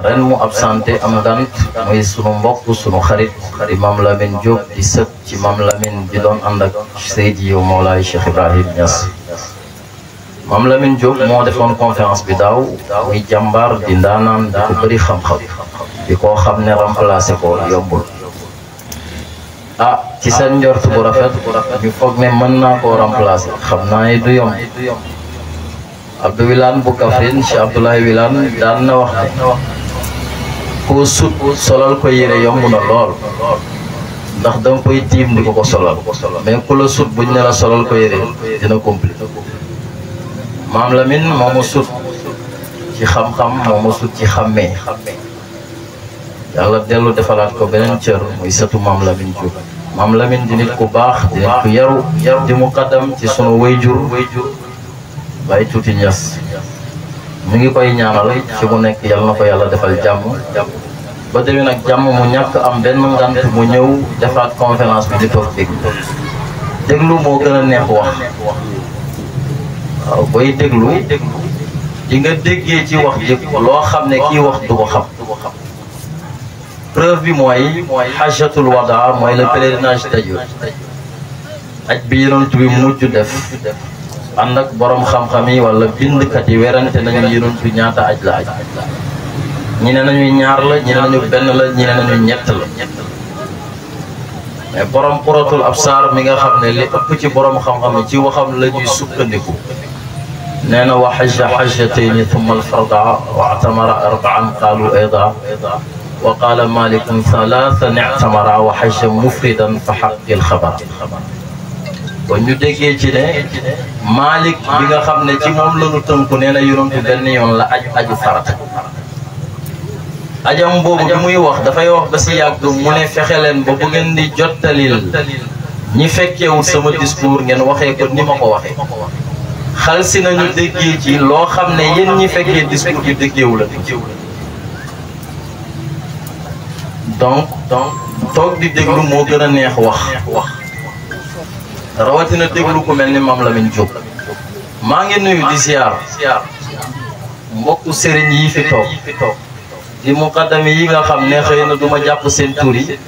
ren mu absenté am gant muy sunu mbokk sunu xarit Imam Lamine Diop di sët ci Mam Lamine di doon ànd ak Seydi yow Mawlaay Cheikh Ibrahim Niass. Mam Lamine Diop moo defoon conférence bi daaw muy jàmbaar di ndaanaan di ko bëri xam-xam di koo xam ne remplacé ko yombul. ci seen njort bu rafet ñu foog ne mën naa koo remplacé xam naa ne du yomb. Abdou Wilane bu Kaffrine Cheikh Abdoulaye Wilane daan na wax ne ku sut solal ko yére yomb na lool ndax danga koy tiim di ko solal mais ku la sut buñ ne la solal ko yére dina compliqué. Maam Lamine moo ma sut ci xam-xam moo ma sut ci xàmmee yàlla dellu defalaat ko beneen cër muy sëtu Maam Lamine Diop. Maam Lamine di nit ku baax di nit ku yaru di muqaddam ci sunu wayjur Baye Tuuti Niass ñu ngi koy ñaanal ci mu nekk yal na ko yàlla defal jàmm ba demee nag jàmm mu ñàkk am benn ngant mu ñëw defaat conférence bi di toog déglu moo gën a neex wax. waaw booy déglu di nga déggee ci wax jëpp loo xam ne kii wax du ko xam. preuve bi mooy hajjatul wadaa mooy le pèlerinage Taïf aj bi Yonent bi mujj def ànd ak borom xam-xam yi wala bindkat yi werante nañu Yonent bi ñaata aj la aj ñi ne nañu ñaar la ñi ne nañu benn la ñi ne nañu ñett la mais borom Quratul Absar mi nga xam ne li ëpp ci borom xam-xam yi ci waxam la ñuy sukkandiku nee na wa hajja hajjatayni thumma al-farda wa atamara arba'an qaalu ayda wa qaala malikun thalathan i'tamara wa hajja mufridan fa haqqil xabar. kon ñu déggee ci ne Malik bi nga xam ne ci moom la ñu tënku nee na Yonent benn yoon la aju farata. ajam boobu bi muy wax dafay wax ba si yàgg mu ne fexe leen ba bu ngeen di jottalil ñi fekkeewul sama discours ngeen waxee ko ni ma ko waxee. xal si nañu déggee ci loo xam ne yéen ñi fekkee discours yu déggeewu la donc toog di déglu moo gën a neex wax. rawatina déglu ku mel ni Maam Lamine Diop maa ngi nuyu di ziar mbokku sëriñ yi fi toog di muqaddami yi nga xam ne xëy na du ma jàpp seen tur yi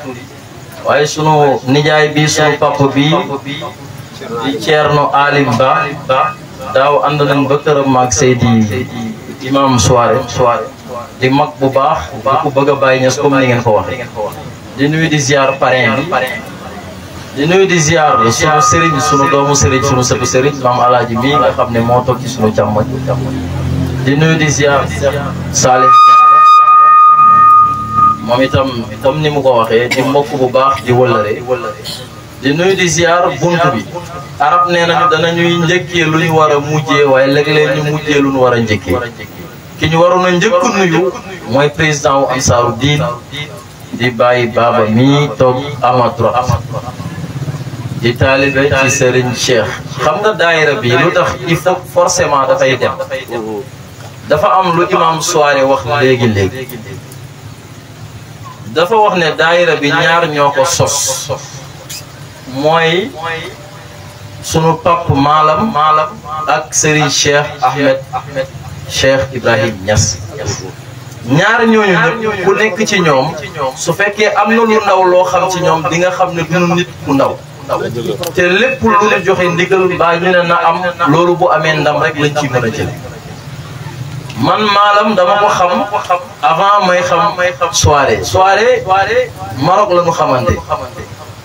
waaye sunu nijaay bi sunu papa bi di Ceerno Alim Ba daaw ànd nañ ba këram maag Seydi imam soirée di mag bu baax di ko bëgg a bàyyi ñes comme ni ngeen ko waxee di nuyu di ziar parrain bi di nuyu di ziar sunu sëriñ sunu doomu sëriñ sunu sëtu sëriñ maam alaaji bii nga xam ne moo toog ci sunu càmmoñ di nuyu di ziar Salih moom itam comme ni mu ko waxee di mbokk bu baax di wëllëre di nuyu di ziar bunt bi arab nee nañu danañuy njëkkee lu ñu war a mujjee waaye léeg-léeg ñu mujjee lu ñu war a njëkkee ki ñu waroon a njëkk nuyu mooy président wu Ansaaru Diin di bàyyi baaba mi toog ama droite di taalibe ci Serigne Cheikh. xam nga daayira bi lu tax il faut forcément dafay dem dafa am lu imam soirée wax léegi dafa wax ne daayira bi ñaar ñoo ko sos mooy sunu pap maalam ak Serigne Cheikh Ahmed Cheikh Ibrahim Niass. ñaar ñooñu ñëpp ku nekk ci ñoom su fekkee am na lu ndaw loo xam ci ñoom di nga xam ne duñu nit ku ndaw te lépp lu ñu joxe ndigal mbaa ñu ne na am loolu bu amee ndam rek lañ ciy mën a jël. man maalam dama ko xam avant may xam soirée Maroc la ñu xamante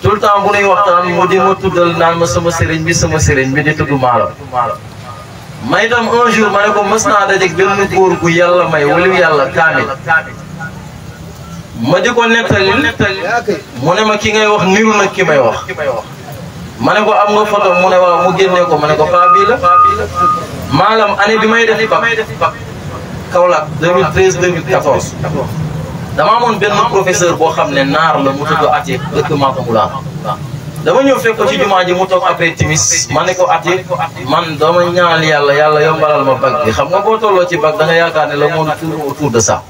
tout le temps bu nuy waxtaan mu di ma tuddal naan ma sama sëriñ bi di tudd maalam. may tam un jour ma ne ko mës naa dajeeg benn góor gu yàlla may wala yàlla kaamil ma di ko nettalil mu ne ma ki ngay wax niru nag ki may wax ma ne ko am nga photo mu ne waaw mu génnee ko ma ne ko paa bii la maalam année bi may def bac Kaolack 2013 2014 dama amoon benn professeur boo xam ne naar la mu tudd Atiek dëkk Matamula dama ñëw fekk ko ci jumaa ji mu toog après timis ma ne ko Atiek man dama ñaanal yàlla yombalal ma bac bi xam nga boo tolloo ci bac da nga yaakaar ne la moo tourne autour de ça.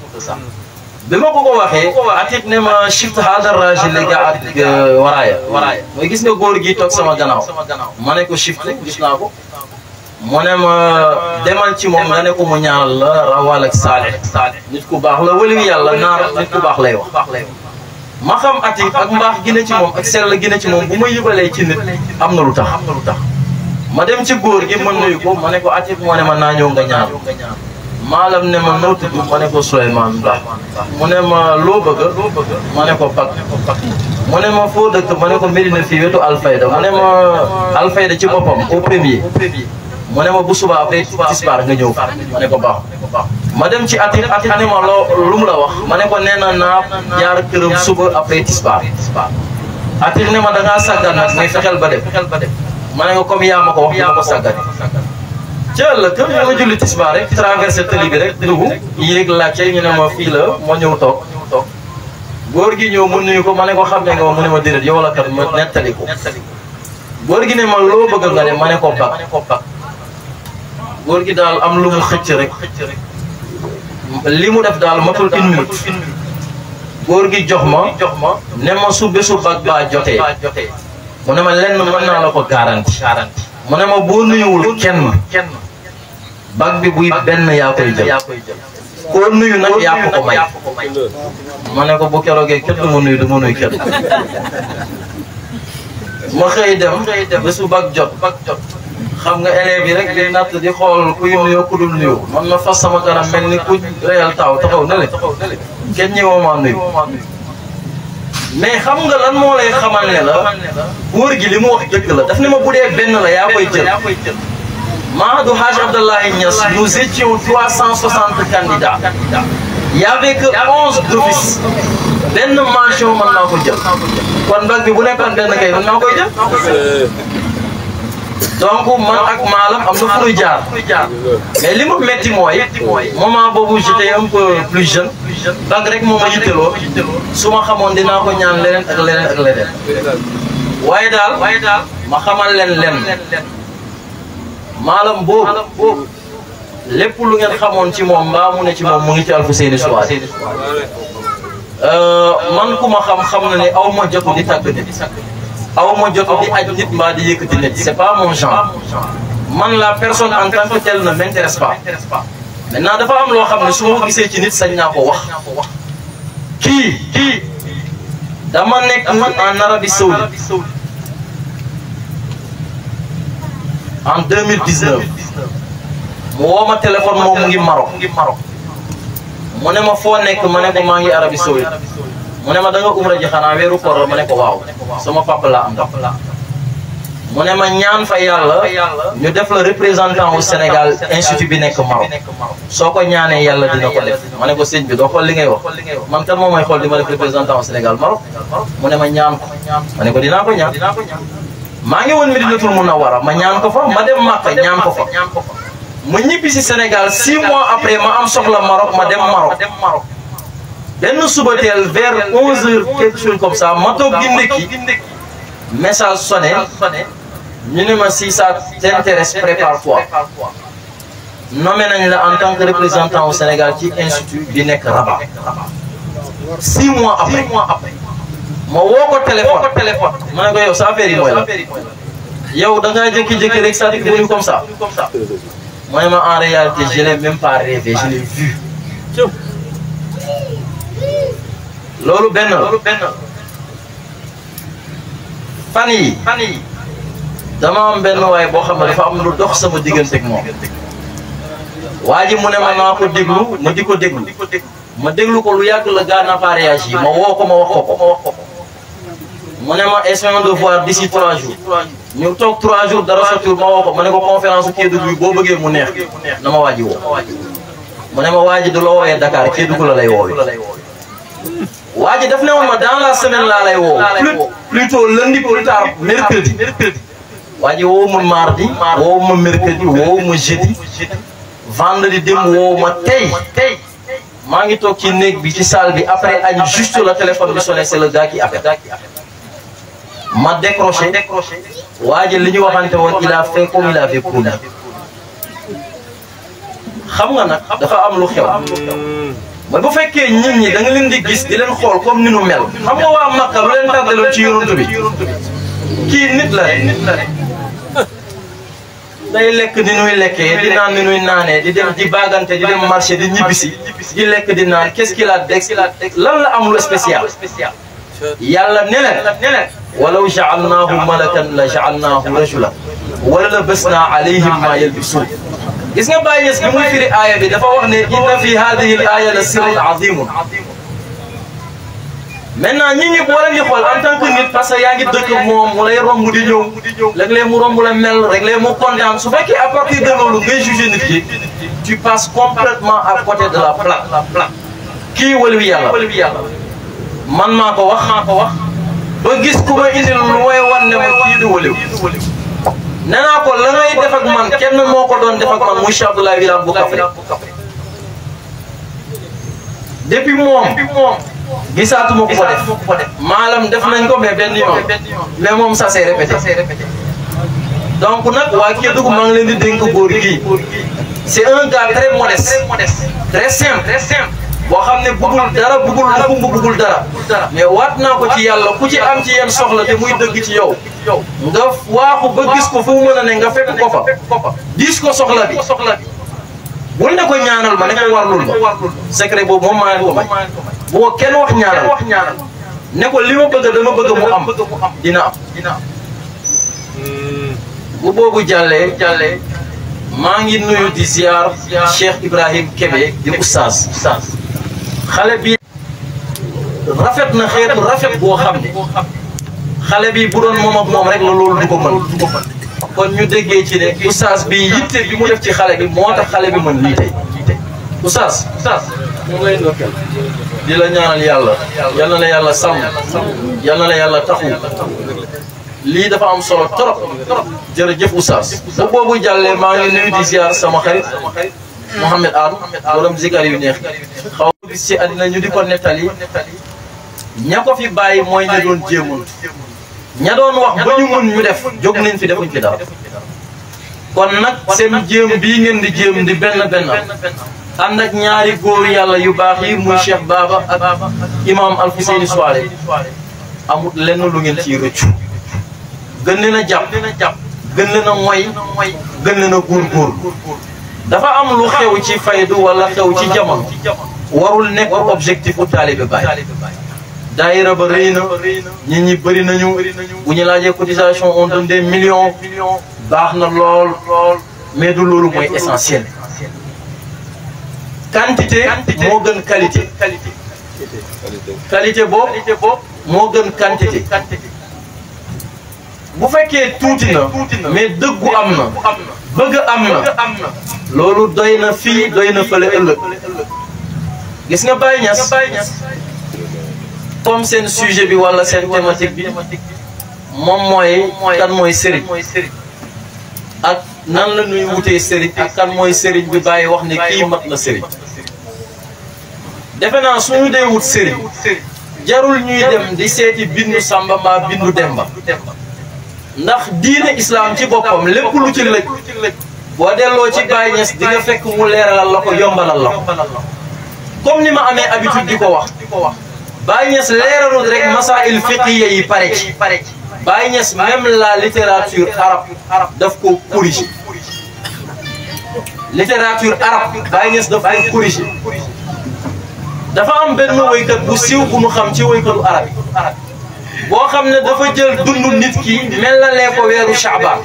bi ma ko waxee Atiek ne ma shift hadar raji léegi ak waraaya mooy gis nga góor gi toog sama gannaaw ma ne ko shift gis naa ko mu ne ma demal ci moom nga ne ko mu ñaanal la rawal ak Saleh nit ku baax la waliyu yàlla naar nit ku baax lay wax ma xam Atiq ak mbaax gi ne ci moom ak sell gi ne ci moom bu ma yëbalee ci nit am na lu tax ma dem ci góor gi mën nuyu ko ma ne ko Atiq moo ne ma naa ñëw nga ñaan maalam ne ma noo tudd ma ne ko Souleymane Ba mu ne ma loo bëgg ma ne ko pak mu ne ma foo dëkk ma ne ko Médina fii wetu Alfayda mu ne ma Alfayda ci boppam au premier mu ne ma bu subaa après tisbaar nga ñëw ma ne ko baax ma dem ci Atiq ne ma lu mu la wax ma ne ko nee na naa jaar këram suba après tisbaar Atiq ne ma da ngaa sàggan nag mais fexeel ba dem ma ne ko comme yaa ma ko wax yaa ma ko sàggane ca la kër ñu ma julli tisbaar rek traversé tëli bi rek dugg yéeg laajte ñu ne ma fii la moo ñëw toog góor gi ñëw mu nuyu ko ma ne ko xam ne nga mu ne ma déedéet yow la kat ma nettali ko góor gi ne ma loo bëgg nga ne ma ne ko pak góor gi daal am lu mu xëcc rek li mu def daal matul une minute góor gi jox ma ne ma su bésu bag baa jotee mu ne ma lenn mën naa la ko garanti mu ne ma boo nuyuwul kenn bag bi buy benn yaa koy jël koo nuyu nag yaa ko may ma ne ko bu keroogee kenn du ma nuyu du ma nuyu kenn ma xëy dem bésu bag jot xam nga élèves yi rek di natt di xool kuy nuyoo ku dul nuyu man ma fas sama kanam mel ni ku réyal taxaw na le kenn ñëwoo maa nuyu mais xam nga lan moo lay xamal ne la góor gi li mu wax dëgg la daf ne ma bu dee benn la yaa koy jël Mamadou Hadj Abdallahi Niass nous étions 360 candidats il y avait que 11 d'office benn mention mën naa ko jël kon bac bi bu nekkoon benn kay mën naa koy jël donc man ak maalam am na fu ñuy jaar mais li ma metti mooy moment boobu j'étais un peu plus jeune bac rek moo ma yitteloo su ma xamoon dinaa ko ñaan leneen ak leneen ak leneen waaye daal ma xamal leen maalam boobu lépp lu ngeen xamoon ci moom mbaa mu ne ci moom mu ngi ci Alfousseyni Souare man ku ma xam na ne aw ma jot di tàgg nit aw ma jot di aj nit mbaa di yëkkati nit c'est pas mon genre man la personne en tant que telle ne m'intéresse pas maintenant dafa am loo xam ne su ma gisee ci nit sañ naa ko wax kii dama nekk en Arabie Saoudite en 2019 mu woo ma téléphone moom mu ngi Maroc mu ne ma foo nekk ma ne ko maa ngi Arabie Saoudite mu ne ma da nga umra ji xanaa weeru koor la ma ne ko waaw sama papa la am mu ne ma ñaan fa yàlla ñu def la représentant au Sénégal institut bi nekk Maroc soo ko ñaanee yàlla dina ko def ma ne ko sëñ bi doo xool li ngay wax man kan moom mooy xool di ma def représentant au Sénégal Maroc mu ne ma ñaan ko ma ne ko dinaa ko ñaan maa ngi woon Medinatul Munawwara ma ñaan ko fa ma dem Makka ñaan ko fa ma ñibbi si Sénégal 6 mois après ma am soxla Maroc ma dem Maroc benn suba teel vers 11h quelque chose comme ça ma toog di ndekki message sonné ñu ne ma si ça t'intéresse prépare-toi nommé nañ la en tant que représentant au Sénégal ci institut bi nekk Rabat 6 mois après ma woo ko téléphone ma ne ko yow sa affaire yi mooy la yow da ngaa jékki-jékki rek ça devenu comme ça mu ne ma en réalité je l'ai même pas rêvé je l'ai vu loolu benn fan yi dama am benn waaye boo xam ne dafa am lu dox sama diggante ak moom waa ji mu ne ma naa ko déglu ma di ko déglu ma déglu ko lu yàgg la gaa n'a pas réagi ma woo ko ma wax ko mu ne ma essayons de voir d'ici 3 jours ñu toog 3 jours dara sotul ma woo ko ma ne ko conférence Kédougou bi boo bëggee mu neex na ma waa ji woo mu ne ma waa ji du la woowee Dakar Kédougou la lay woowee waa ji daf ne woon ma dans la semaine laa lay woo plutôt lundi plus tard mercredi waa ji woo ma mardi woo ma mercredi woo ma jeudi vendredi dem woo ma tey maa ngi toog ci néeg bi ci salle bi après añ juste le téléphone bi sonné c'est le gars qui appelle ma décroché waa ji li ñu waxante woon il a fait comme il avait promis xam nga nag dafa am lu xew mooy bu fekkee nit ñi da nga leen di gis di leen xool comme ni nu mel xam nga waa Makka lu leen tàggaloon ci yonent bi kii nit la rek day lekk ni nuy lekkee di naan ni nuy naanee di dem di bagante di dem marché di ñibbisi di lekk di naan qu'est-ce qu'il a dex lan la amul spécial yàlla ne leen walaw ja'alnaahu malakan la ja'alnaahu rajulan wala labasnaa alayhim ma yalbisuun gis nga Baye Niass bi muy firi aaya bi dafa wax ne inna fi hadihi al aaya la sirrun azimun maintenant ñi boo leen di xool en tant que nit parce que yaa ngi dëkk moom mu lay romb di ñëw léeg-léeg mu romb la mel léeg-léeg mu kontaan su fekkee à partir de loolu ngay juger nit ki tu passes complètement à côté de la plaque kii waliyu yàlla man maa ko wax ba gis ku ma indil lu may wan ne ma kii di waliyu nee naa ko la ngay def ak man kenn moo ko doon def ak man muy Cheikh Abdoulaye Wilane bu Kaffrine depuis moom gisaatuma ko def maalam def nañ ko mais benn yoon mais moom ça s'est répété donc nag waa Kédougou maa ngi leen di dénk góor gii c'est un gars très modeste très simple boo xam ne bëggul dara bëggul lu bëggul dara mais waat naa ko ci yàlla ku ci am ci yenn soxla te muy dëgg ci yow nga waaxu ba gis ko fu mu mën a ne nga fekk ko fa diis ko soxla bi bul ne ko ñaanal ma ne ko warlul ma secret boobu moom maa leen ko may bu ko kenn wax ñaanal ne ko li ma bëgg dama bëgg mu am dina am bu boobu jàllee maa ngi nuyu di ziar Cheikh Ibrahim Kébé di oustaz xale bi rafet na xeetu rafet boo xam ne xale bi bu doon moom ak moom rek la loolu du ko mën kon ñu déggee ci ne oustaz bi yitte bi mu def ci xale bi moo tax xale bi mën lii tey oustaz mu ngi lay ndokkeel di la ñaanal yàlla yal na la yàlla sàmm yal na la yàlla taxu lii dafa am solo trop jërëjëf oustaz bu boobu jàllee maa ngi nuyu di ziar sama xarit Mouhamed Anne borom zikar yu neex xaw gis ci àddina ñu di ko nettali ña ko fi bàyyi mooy ña doon jéemoon ña doon wax ba ñu mun ñu def jóg nañ fi defuñ fi dara kon nag seen jéem bii ngeen di jéem di benn ànd ak ñaari góor yàlla yu baax yi muy Cheikh Baba ak imam Alfousseyni Souare amul lenn lu ngeen ciy rëccu gën leen a jàpp gën leen a moy gën leen a góor dafa am lu xew ci faydu wala xew ci jamono warul nekk objectif u taalibe Baay daayira ba rëy na nit ñi bëri nañu bu ñu laajee cotisation on donne des millions baax na lool mais du loolu mooy essentiel quantité moo gën qualité boobu moo gën quantité bu fekkee tuuti na mais dëggu am na bëgg am na loolu doy na fii doy na fële ëllëg gis nga Baye Niass comme seen sujet bi wala seen thématique bi moom mooy kan mooy sëriñ ak nan la ñuy wutee sëriñ ak kan mooy sëriñ bi Baye wax ne kii mat na sëriñ defe naa suñu dee wut sëriñ jarul ñuy dem di seeti bindu Samba mbaa bindu Demba ndax diine islam ci boppam lépp lu ci lëj boo delloo ci Baye Niass di nga fekk mu leeralal la ko yombalal la ko comme ni ma amee habitude di ko wax Baye Niass leeralul rek masail fiqhiya yi pare ci Baye Niass même la littérature arabe daf ko corriger littérature arabe Baye Niass daf ko corriger dafa am benn woykat bu siiw bu nu xam ci woykatu arabe yi boo xam ne dafa jël dundu nit ki mel na lee ko weeru Shaaban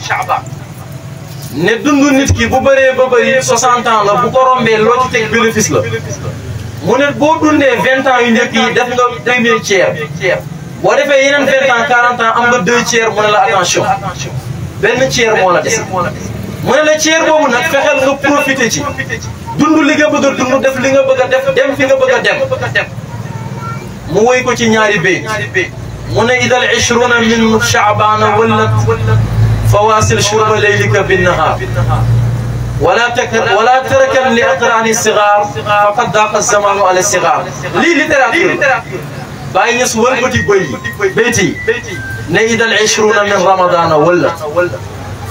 ne dundu nit ki bu bëree ba bëri 60 ans la bu ko rombee loo ci teg bénéfice la mu ne boo dundee 20 ans yu njëkk yi def nga premier tiers boo defee yeneen 20 ans 40 ans am nga 2 tiers mu ne la attention benn tiers moo la des mu ne la tiers boobu nag fexeel nga profité ci dund li nga bëgg a dund def li nga bëgg a def dem fi nga bëgg a dem mu woy ko ci ñaari béy mu ne idal 20 min Sha'ban wallat fawasil shurba laylika bin-nahar wala tarakan li aqrani sigar faqad daqa zamanu ala sigar lii littérature Baye Niass wëlbati béyti ne idal 20 min Ramadan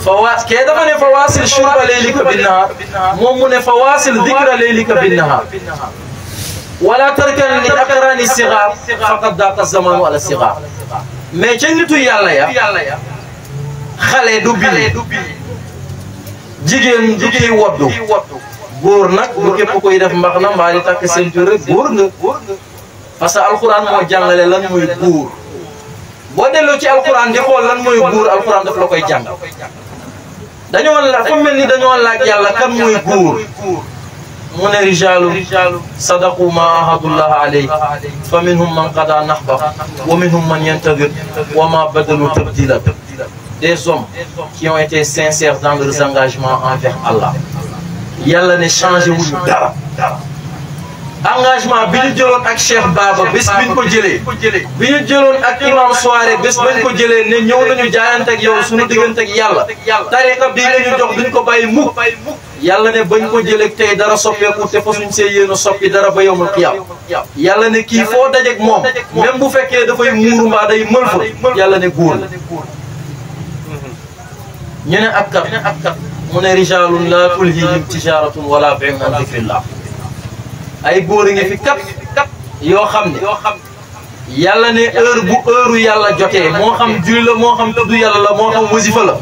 wallat kee dafa ne fawasil shurba laylika bin-nahar moom mu ne fawasil dhikra laylika bin-nahar wala tarkan li aqrani sigar faqad daqa zamanu ala sigar mais ca nitu yàlla ya xale du bii jigéen du kiy woddu góor nag bu képp koy def mbax na mbaa di takk ceinture rek góor nga parce que alxuraan moo jàngale lan mooy góor boo delloo ci alxuraan di xool lan mooy góor alxuraan daf la koy jàng dañoo la fa mel ni dañoo laaj yàlla kan mooy góor mu ne rijaalu sadaqu ma ahadullah alayhi fa minhum man qada nahba wa minhum man yantadir wa ma badalu tabdila des hommes qui ont été sincères dans leurs engagements envers Allah yàlla ne changé wuñu dara engagement bi ñu jëloon ak Cheikh Baba bés bi ñu ko jëlee bi ñu jëloon ak imam Soare bés bañ ko jëlee ne ñëw nañu jaayante ak yow suñu diggante ak yàlla tariqa bii nga ñu jox duñ ko bàyyi mukk yàlla ne bañ ko jëlee tey dara soppeeku te fa suñ see yéen a soppi dara ba yowmal qiyaam yàlla ne kii foo dajeeg moom même bu fekkee dafay muuru mbaa day mël fa yàlla ne góor la ñu ne ak kat mu ne rijaalun laa tulhiihim tijaaratun wala bay'un an dikrillah ay góor a ngi fi kat yoo xam ne yàlla ne heure yàlla jotee moo xam julli la moo xam tudd yàlla la moo xam wasifa la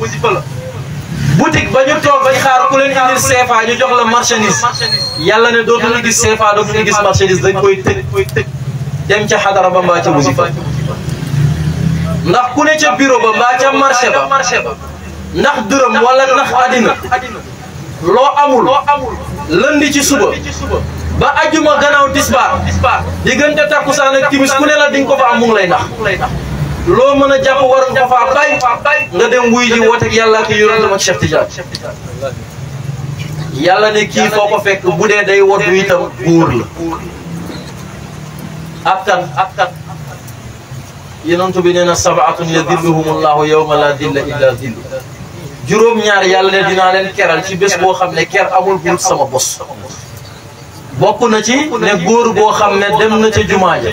boutique ba ñu toog bañ xaar ku leen indil CFA ñu jox la marchandise yàlla ne dootuñu gis CFA dootuñu gis marchandise dañ koy tëj dem ca xadara ba mbaa ca wasifa ndax ku ne ca bureau ba mbaa ca marché ba ndax dërëm wala ndax àddina loo amul lundi ci suba ba ajjuma gannaaw tisbaar diggante takkusaan ak timis ku ne la di nga ko fa am mu ngi lay nax loo mën a jàpp war nga ko faa bay nga dem wuy ji wooteeg yàlla ak yonentam ak Cheikh Tidiane yàlla ne kii foo ko fekk bu dee day woddu itam góor la ak kan yonent bi nee na sabaatun yadilluhumullahu yawma la dilla illa dillu juróom-ñaar yàlla ne dinaa leen keral ci bés boo xam ne ker amul pour sama bos bokk na ci ne góor boo xam ne dem na ca jumaa ja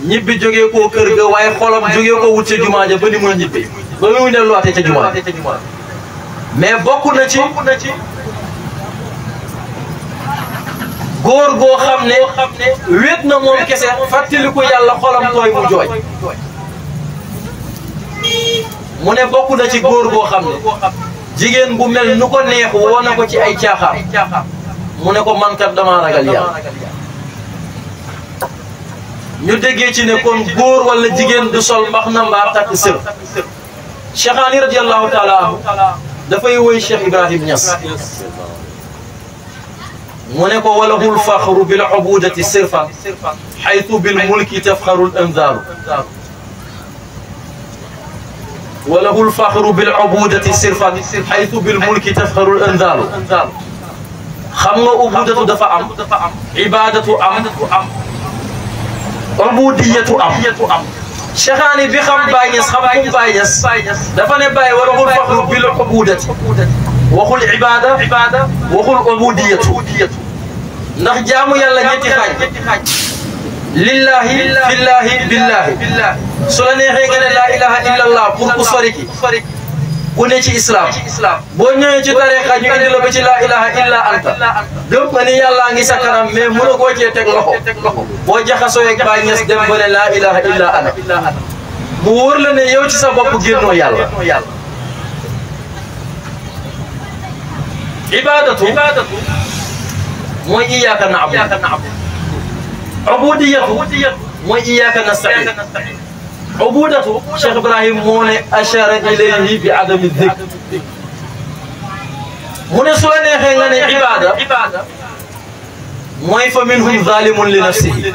ñibbi jógee koo kër ga waaye xolam jógee ko wut ca jumaa ja ba ni muy ñibbi ba ni muy delluwaatee ca jumaa mais bokk na ci góor goo xam ne wéet na moom kese fàttaliku yàlla xolam tooy mu jooy mu ne bokk na ci góor goo xam ne jigéen bu mel nu ko neex woo na ko ci ay caaxaan mu ne ko man kat damaa ragal yàlla ñu déggee ci ne kon góor wala jigéen du sol mbax na mbaa takk sër Cheikhaani radiyallahu taala anhu dafay woy Cheikh Ibrahim Niass mu ne ko walahul faxru bil ubudati sirfan xaytu bil mulki tafxaru l anzaaru walahul faxru bil ubudati sirfan xaytu bil mulki tafxaru l anzaaru xam nga ubudatu dafa am ibadatu am ubudiyatu am Cheikhaani bi xam Baay Ñas xam kum Baay Ñas dafa ne Baay walahul faxru bil ubudati waxul ibada waxul ubudiyatu ndax jaamu yàlla ñetti xaaj lillahi fillahi billahi su la neexee nga ne laa ilaha illallah pour ku sori ki ku ne ci islam boo ñëwee ci tariqa ñu indi la ba ci laa ilaha illa anta gëm nga ni yàllaa ngi sa kanam mais mënu koo cee teg loxo boo jaxasoo ak Baay Ñas dem ba ne laa ilaha illa ana mu wóor la ne yow ci sa bopp génnoo yàlla ibadatu mooy iyyaka na'budu ubudiyatu mooy iyyaka nasta'in ubudatu Cheikh Ibrahim moo ne ashara ilayhi bi adami dhikr mu ne su la neexee nga ne ibada mooy fa minhum zalimun li nafsihi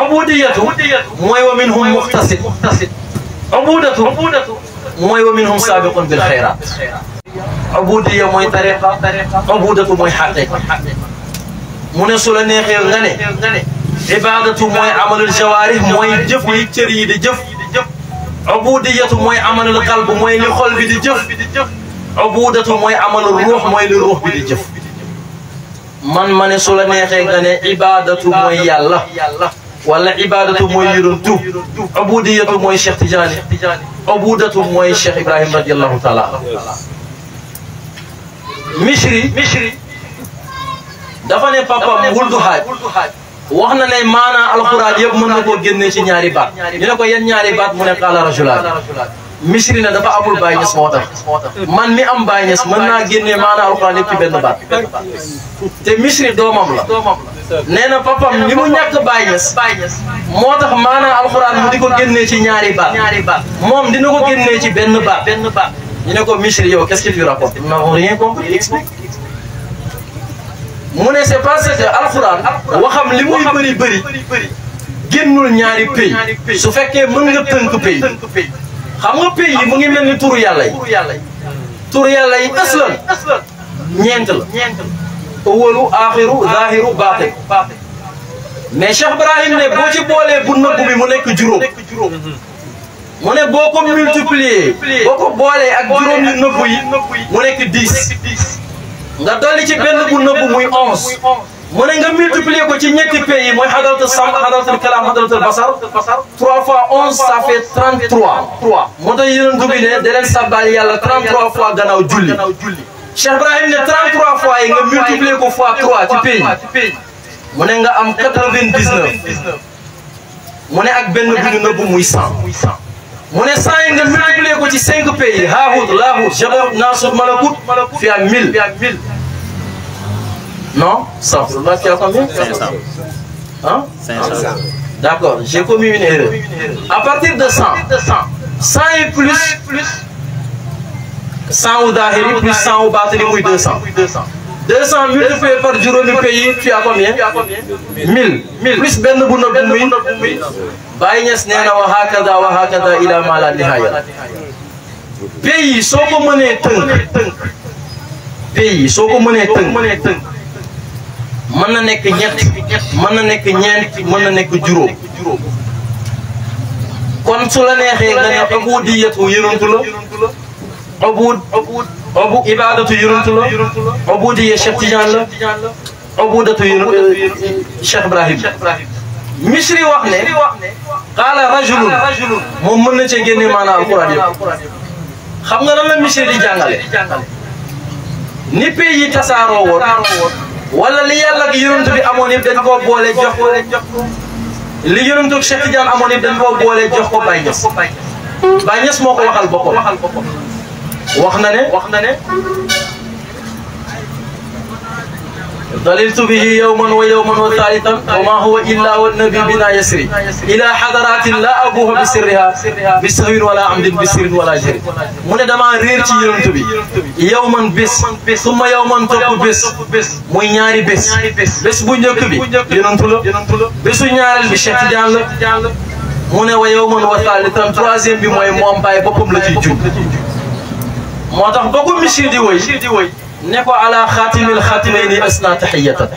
ubudiyatu mooy wa minhum muqtasid ubudatu mooy wa minhum sabiqun bil khayrat ubudiya mooy tariqa ubudatu mooy xaqiqa mu ne su la neexee nga ne ibadatu mooy amalul jawaarih mooy jëf yi cër yi di jëf ubudiyatu mooy amalul qalb mooy li xol bi di jëf ubudatu mooy amalul ruux mooy li ruux bi di jëf ma ne su la neexee nga ne ibadatu mooy yàlla wala ibadatu mooy yonent ubudiyatu mooy Cheikh Tidiane ubudatu mooy Cheikh Ibrahim radiyallahu taala Mishri dafa ne papam wuldu haaj wax na ne maanaa alxuraan yëpp mën na koo génnee ci ñaari baat ñu ne ko yan ñaari baat mu ne qaala rajulaan Misri ne dafa amul Baye Niass moo tax man mi am Baye Niass mën naa génnee maanaam alxuraan yëpp ci benn baat te Misri doomam la nee na papam ni mu ñàkk Baye Niass moo tax maanaam alxuraan mu di ko génnee ci ñaari baat moom dina ko génnee ci benn baat ñu ne ko Misri yow qu'est-ce que tu rapportes nous n'avons rien compris explique mu ne c'est parce que alxuraan waxam li muy bëri génnul ñaari pays su fekkee mën nga tënk pays xam nga pays yi mu ngi mel ni turu yàlla yi aslan ñeent la awalu axiru zahiru baatin mais Cheikh Ibrahim ne boo ci boolee bu nëbbu bi mu nekk juróom mu ne boo ko multiplier boo ko boolee ak juróom yu nëbbu yi mu nekk 10 nga dolli ci benn bu nëbbu muy 11 mu ne nga multiplier ko ci ñetti pays mooy hadratul samd hadratul kalam hadratul basar 3 fois 11 ça fait 33 moo tax yonent bi ne da leen sabbal yàlla 33 fois gannaaw julli Cheikh Ibrahim ne 33 fois yi nga multiplier ko fois 3 ci pays mu ne nga am 99 mu ne ak benn bu ñu nëbbu muy 100 mu ne 100 yi nga multiplier ko ci 5 pays haahut laahut jabarut naasut malakut fi am 1000 non, 100. Tu as combien? 500. Hein? 500. D'accord, j'ai commis une erreur. À partir de 100, 100 et plus 100 au Dahiri, plus 100 au Batri, oui 200. 200 multiplié par juróomi pays, tu as combien? 1000. Plus Ben Bouna Boumi. Baye Niass Nena wa hakada ila ma la nihaya. Pays, soo ko mënee tënk. Pays, soo ko mënee tënk. mën na nekk ñett mën na nekk ñeent mën na nekk juróom kon su la neexee nga ne ubudiyatu yonantu la ubu ibadatu yonantu la ubudiya Cheikh Tidiane la ubudatu Cheikh Ibrahim Misri wax ne qaala rajulun moom mën na cee génne maanaam alquran yëpp xam nga lan la Misri di jàngale ni pays yi tasaaroo woon wala li yàlla ak yonent bi amoon yëpp dañ koo boole jox ko li yonent ak Cheikh Tidiane amoon yëpp dañ koo boole jox ko Baye Niass Baye Niass moo ko waxal boppam wax na ne ضللت به يوما ويوما وثالثا وما هو إلا والنبي بنا يسري إلى حضرات لا أبوه بسرها بسهو ولا عمد بسر ولا جري من دما ريرتي يونتبي يوما بس ثم يوما توب بس موي ñaari bes bu ñëk bi yonentu la besu ñaaral bi Cheikh Tidiane la mu ne wa yawman wa thalithan troisième bi mooy mu am Baye boppam la ci jub moo tax ba ko Misri di woy ne ko ala xaatimil xaatimayni asna tahiyatan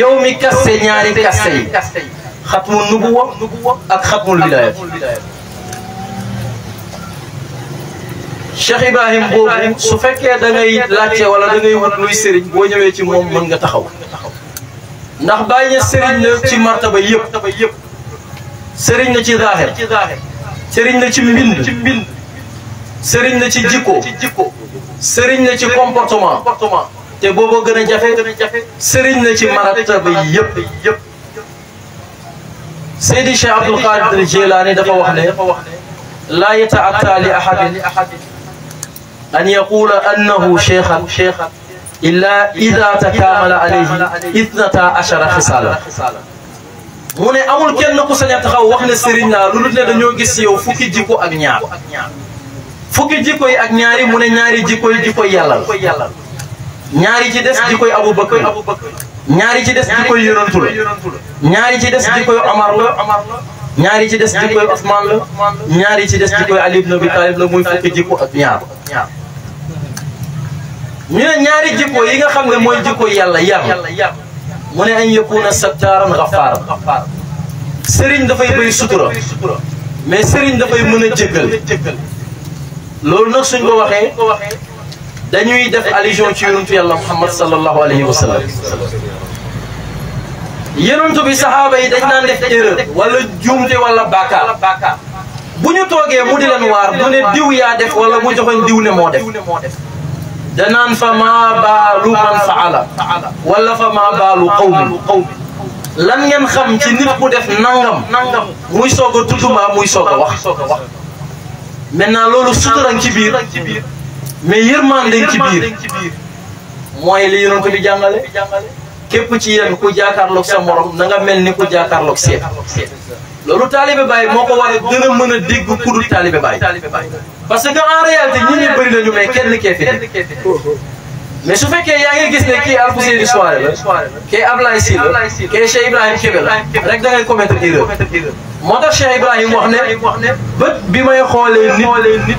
yow mi kaste ñaari kaste yi xatmul nubuwa ak xatmul wilaaya Cheikh Ibrahim boobu su fekkee da ngay laajte wala da ngay wut luy sëriñ boo ñëwee ci moom mën nga taxaw ndax Baye Niass sëriñ la ci martaba yëpp sëriñ la ci zaahir sëriñ la ci mbind sëriñ la ci jikko sëriñ la ci comportement te boobu gën a jafe sëriñ la ci martaba yëpp Seydi Cheikh Abdul Qadir Jilani dafa wax ne laa yata'atta li ahadin an yaqula annahu shaykhan illa idha takamala alayhi 12 xisala mu ne amul kenn ku sañ a taxaw wax ne sëriñ laa lu dul ne dañoo gis yow fukki jikko ak ñaar fukki jikko yi ak ñaari mu ne ñaari jikko yi jikko yàlla la ñaari ci des jikko yi Abu Bakr ñaari ci des jikko yi yonantu la ñaari ci des jikko yi Omar la ñaari ci des jikko yi Usman la ñaari ci des jikko yi Ali ibn Abi Talib la muy fukki jikko ak ñaar ñu ne ñaari jikko yi nga xam ne mooy jikko yàlla yar mu ne an yakuna sattaaran ghafaaran sëriñ dafay bëri sutura mais sëriñ dafay mën a jéggal loolu nag suñ ko waxee dañuy def allusion ci yonentu yàlla Muhammad sallallahu alayhi wa sallam yonentu bi saxaaba yi dañ naan def erreur wala juumte wala bàkkaar bu ñu toogee mu di leen waar du ne diw yaa def wala mu joxoñ diw ne moo def danaan fa maa baalu man faala wala fa maa baalu qawmi lan ngeen xam ci nit ku def nangam muy soog a tudd mbaa muy soog a wax maintenant loolu sutura ci biir mais yërmande ci biir mooy li yonent bi jàngale képp ci yéen ku jàkkaarloog sa morom na nga mel ni ku jàkkaarloog seet loolu taalibe Baay moo ko war a gën a mën a dégg ku dul taalibe Baay parce que en réalité ñi ñi bëri nañu mais kenn kee fi mais su fekkee yaa ngi gis ne kii Alfousseyni Souaré la kii Ablaye Sy la kii Cheikh Ibrahim Kébé la rek da ngay commettre erreur moo tax Cheikh Ibrahim wax ne bët bi may xoolee nit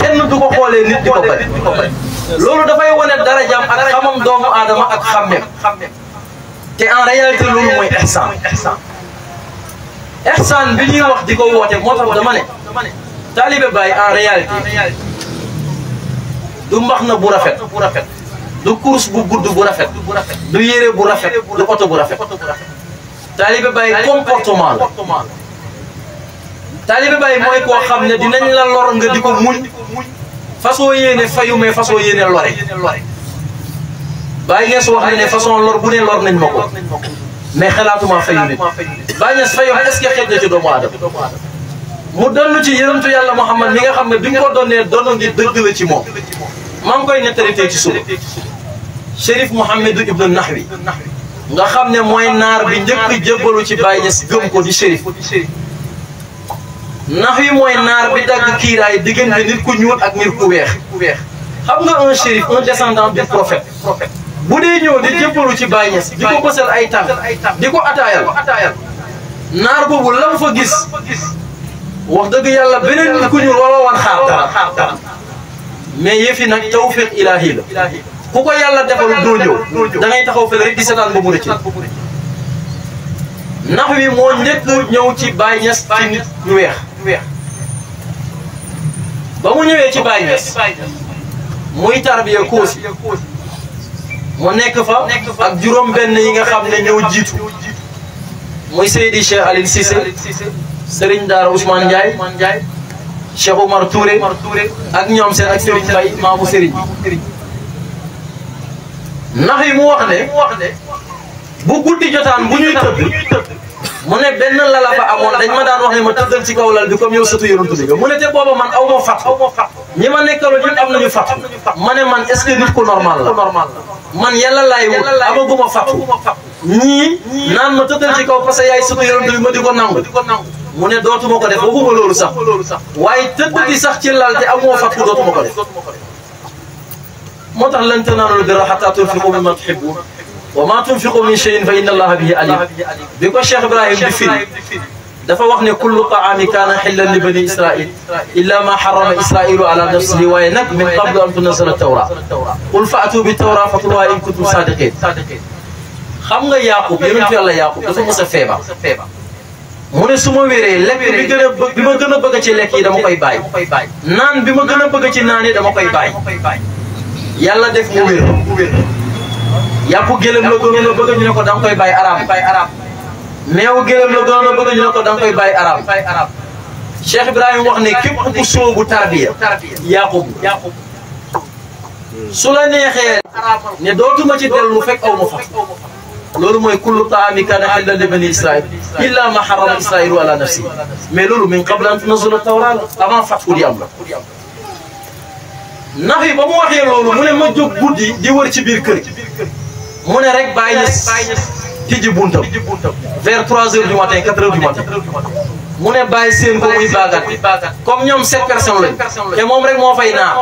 kenn du ko xoolee nit di ko bañ loolu dafay wane darajaam ak xamam doomu aadama ak xàmmeem te en réalité loolu mooy ihsaan ihsaan bi ñuy wax di ko woote moo tax dama ne taalibe Baay en réalité du mbax na bu rafet du course bu gudd bu rafet du yére bu rafet du oto bu rafet taalibe Baay comportement la taalibe Baay mooy koo xam ne dinañ la lor nga di ko muñ façon yéene fayu mais façon yéene lore Baay Ñas wax ne façon lor bu ne lor nañ ma ko mais xalaatuma fayu nit Baay Ñas fayu est-ce que xeet na ci doomu aadama mu donn ci yonentu Yàlla Muhammad mi nga xam ne bi nga ko donnee doon ngi dëgg la ci moom maa ngi koy nettali tey ci suba Chérif Mouhamadou Ibn Nahwi nga xam ne mooy naar bi njëkk jébbalu ci Baay Ñas gëm ko di Chérif Nahwi mooy naar bi dagg kiiraay diggante nit ku ñuul ak nit ku weex xam nga un Chérif un descendant du prophète bu dee ñëw di jébbalu ci Baay Ñas di ko bësal ay tànk di ko ataayal naar boobu la mu fa gis wax dëgg yàlla beneen nit ku ñuul waroo woon xaar dara mais yëfi nag tawfiq ilaahi la ku ko yàlla defal doo ñëw da ngay taxaw fële rek di seetaan ba mu rëcc Nahwi moo njëkk ñëw ci Baay Ñas ci nit ñu weex ba mu ñëwee ci Baay Ñas muy tarbiya Koosi mu nekk fa ak juróom-benn yi nga xam ne ñëw jiitu muy Seydi Cheikh Aliou Cissé Serigne Daara Ousmane Ndiaye Cheikh Oumar Touré ak ñoom seen ak Serigne Mbaye maamu Serigne Nahwi mu wax ne bu guddi jotaan bu ñuy tëdd mu ne benn lala fa amoon dañ ma daan wax ne ma tëddal ci kaw lal bi comme yow sëtu yonent bi mu ne te booba man aw ma fat ñi ma nekkaloon ñëpp am nañu fat ma ne man est-ce que nit ku normal la man yàlla laay wut amaguma fatu ñii naan ma tëddal ci kaw parce que yaay sëtu yonent bi ma di ko nangu mu ne dootuma ko def waxuma loolu sax waaye tëdd di sax ci lal te amoo fatu dootuma ko def moo tax lan tanaalul birra hattaa tunfiqu mimmaa tuhibbuun wa maa tunfiqu min shay'in fa inna Allaha bihi aliim bi ko Cheikh Ibrahim di firi dafa wax ne kullu ta'aami kaana hillan li bani Israa'il illaa maa harrama Israa'iilu alaa nafsihi waaye nag min qablu an tunazzala at-tawraat qul fa'tuu bit-tawraati fatluuhaa in kuntum saadiqiin xam nga Yaaqub yonentu Yàlla Yaaqub dafa mës a feebar mu ne su ma wéree lekk bi ma gën a bëgg ci lekk yi dama koy bàyyi naan bi ma gën a bëgg ci naan yi dama koy bàyyi yàlla def mu wér yàpp gëlëm la gënoon a bëgg ñu ne ko da nga koy bàyyi araam meewu gëlëm la gënoon a bëgg ñu ne ko da nga koy bàyyi araam Cheikh Ibrahim wax ne képp ku soobu tarbiya Yaaqub su la neexee ne dootuma ci dellu fekk aw ma fa loolu mooy kullu ta'aami kaana hillan li bani Israa'il illaa maa harrama Israa'iilu alaa nafsihi mais loolu min qabli an tunazzala at-tawraat avant fathu di am la Nahwi ba mu waxee loolu mu ne ma jóg guddi di wër ci biir kër mu ne rek Baay Ñas tijji buntam vers 3 heures du matin 4 heures du matin mu ne bàyyi seen ko muy baagat comme ñoom 7 personnes lañ te moom rek moo fay naar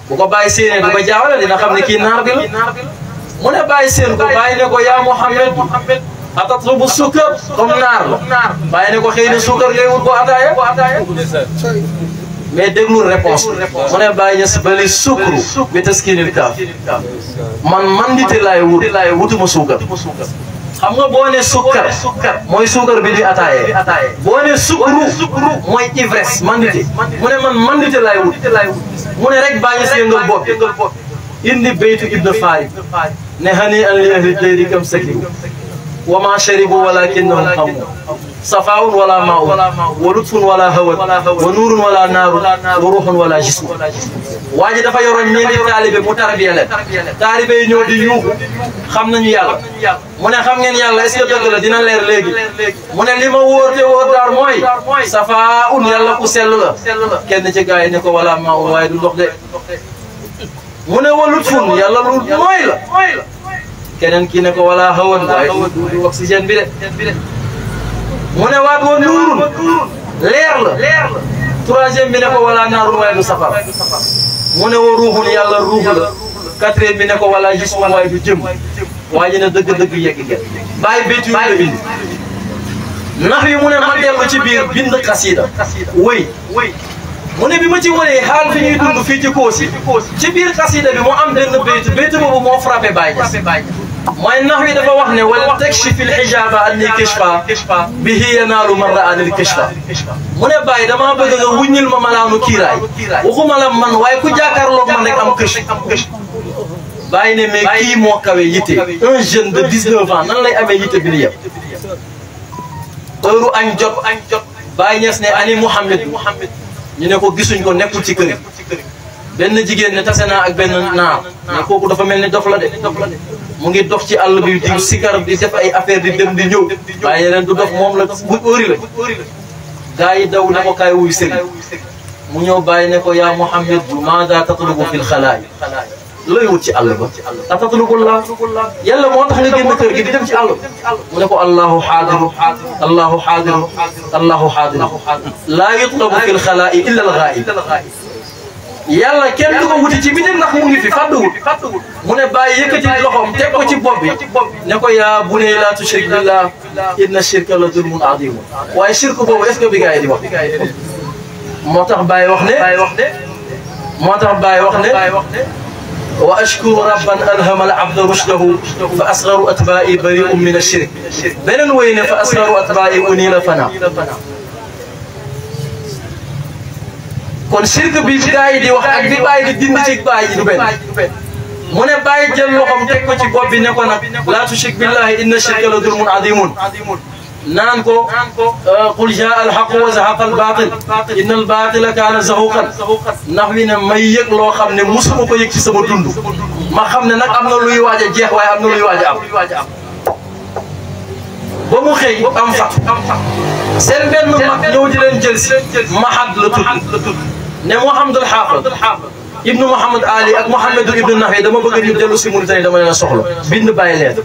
bu ko bàyyi séenee du ko jaawale dina xam ne kii naar bi la mu ne bàyyi seen ko bàyyi ne ko yaa Muhammad atatlubu sukkar comme naar la bàyyi ne ko xëy na sukkar ngay wut ko ataaya mais déglu réponse mu ne Baay Ñas bali sukru bi taskinil kaaf man mandite laay wutuma suukar xam nga boo ne sukkar mooy suukar bi di ataaye boo ne sukru mooy ivresse mandite mu ne man mandite laay wut mu ne rek Baay Ñas yëngal bopp indi baytu ibn Farid ne hani an li ahli dayri kam sakibu wa ma sharibu walakinnahum xamu safaun wala maun wa lutfun wala hawan wa nuurun wala naarun wa ruuxun wala jism waa ji dafa yoroon ñeenti taalibe mu tarbiya leen taalibe yi ñëw di yuuxu xam nañu yàlla mu ne xam ngeen yàlla est-ce que dëgg la dina leer léegi mu ne li ma wóor te wóor daal mooy safaa un yàlla ku sell la kenn ci gars yi ne ko wala maa un waaye du ndox de mu ne walut fun yàlla lu mooy la keneen kii ne ko wala hawan waaye du oxygène bi de mu ne waat wa nuurun leer la troisième bi ne ko wala naarun waaye du safar mu ne wa ruuxun yàlla ruux la quatrième bi ne ko wala jismun waaye du jëm waa ji ne dëgg-dëgg yegg ngeen bàyyi béytu la indi nax yi mu ne ma dellu ci biir bind xasida wëy mu ne bi ma ci wëree xaal fi ñuy dund fii ci Koosi ci biir xasida bi mu am benn béytu boobu moo frappé Baye Niass mooy nax wi dafa wax ne wala takshif al hijaba anni kashfa bihi yanaalu man ra'ani al kashfa mu ne Baye damaa bëgg nga wuññil ma malaanu kiiraay waxuma la man waaye ku jàkkaarloog man rek am kashf Baye ne mais kii moo kawe yitte un jeune de 19 ans nan lay amee yitte bi ni yëpp heure añ jot Baye Niass ne ani Mouhamed ñu ne ko gisuñ ko nekkul ci kër benn jigéen ne tase naa ak benn naar ne kooku dafa mel ni dof la de mu ngi dox ci àll bi di sikar di def ay affaire di dem di ñëw waaye yeneen du dof moom la bu óori la gaa yi daw ne ko kaay wuy sëriñ mu ñëw bàyyi ne ko yaa Mouhamed maada tatlubu fil xalaayi looy wut ci àll ba atatlubullaa yàlla moo tax nga génn kër gi di dem ci àll mu ne ko allahu xaadiru allahu xaadiru allahu xaadiru laa yutlabu fil xalaa'i illa al ghaa'ib yàlla kenn du ko wuti ci biti ndax mu ngi fi fàdduwul mu ne bàyyi yëkkati loxoom teg ko ci bopp bi ne ko yaa bunayya laa tushrik billah inna shirka la zulmun aziim waaye shirk boobu est-ce que bi gars yi di wax moo tax bàyyi wax ne wa ashkuru rabban alhama al abda rushdahu fa asgaru atbaa'i bari'un min ash-shirk beneen wéy ne fa asgaru atbaa'i uniila fana kon shirk bi gaa yi di wax ak bi bàyyi di dindi ci bàyyi du benn mu ne bàyyi jël loxoom teg ko ci bopp bi ne ko nag laa tushrik billahi inna shirka la zulmun azimun naan ko qul jaa al-haqq wa zahaqa al-baatil inna al-baatila kaana zahuuqan ndax wi ne may yëg loo xam ne musuma ko yëg ci sama dund ma xam ne nag am na luy waaj a jeex waaye am na luy waaj a am ba mu xëy am fat seen benn mag ñëw di leen jël si Mahad la tudd ne Mouhamadul Haafid ibnu Mouhamad Ali ak Mouhamadou ibnu Nafi dama bëgg ñu dellu si Mauritanie dama leen a soxla bind bàyyi leen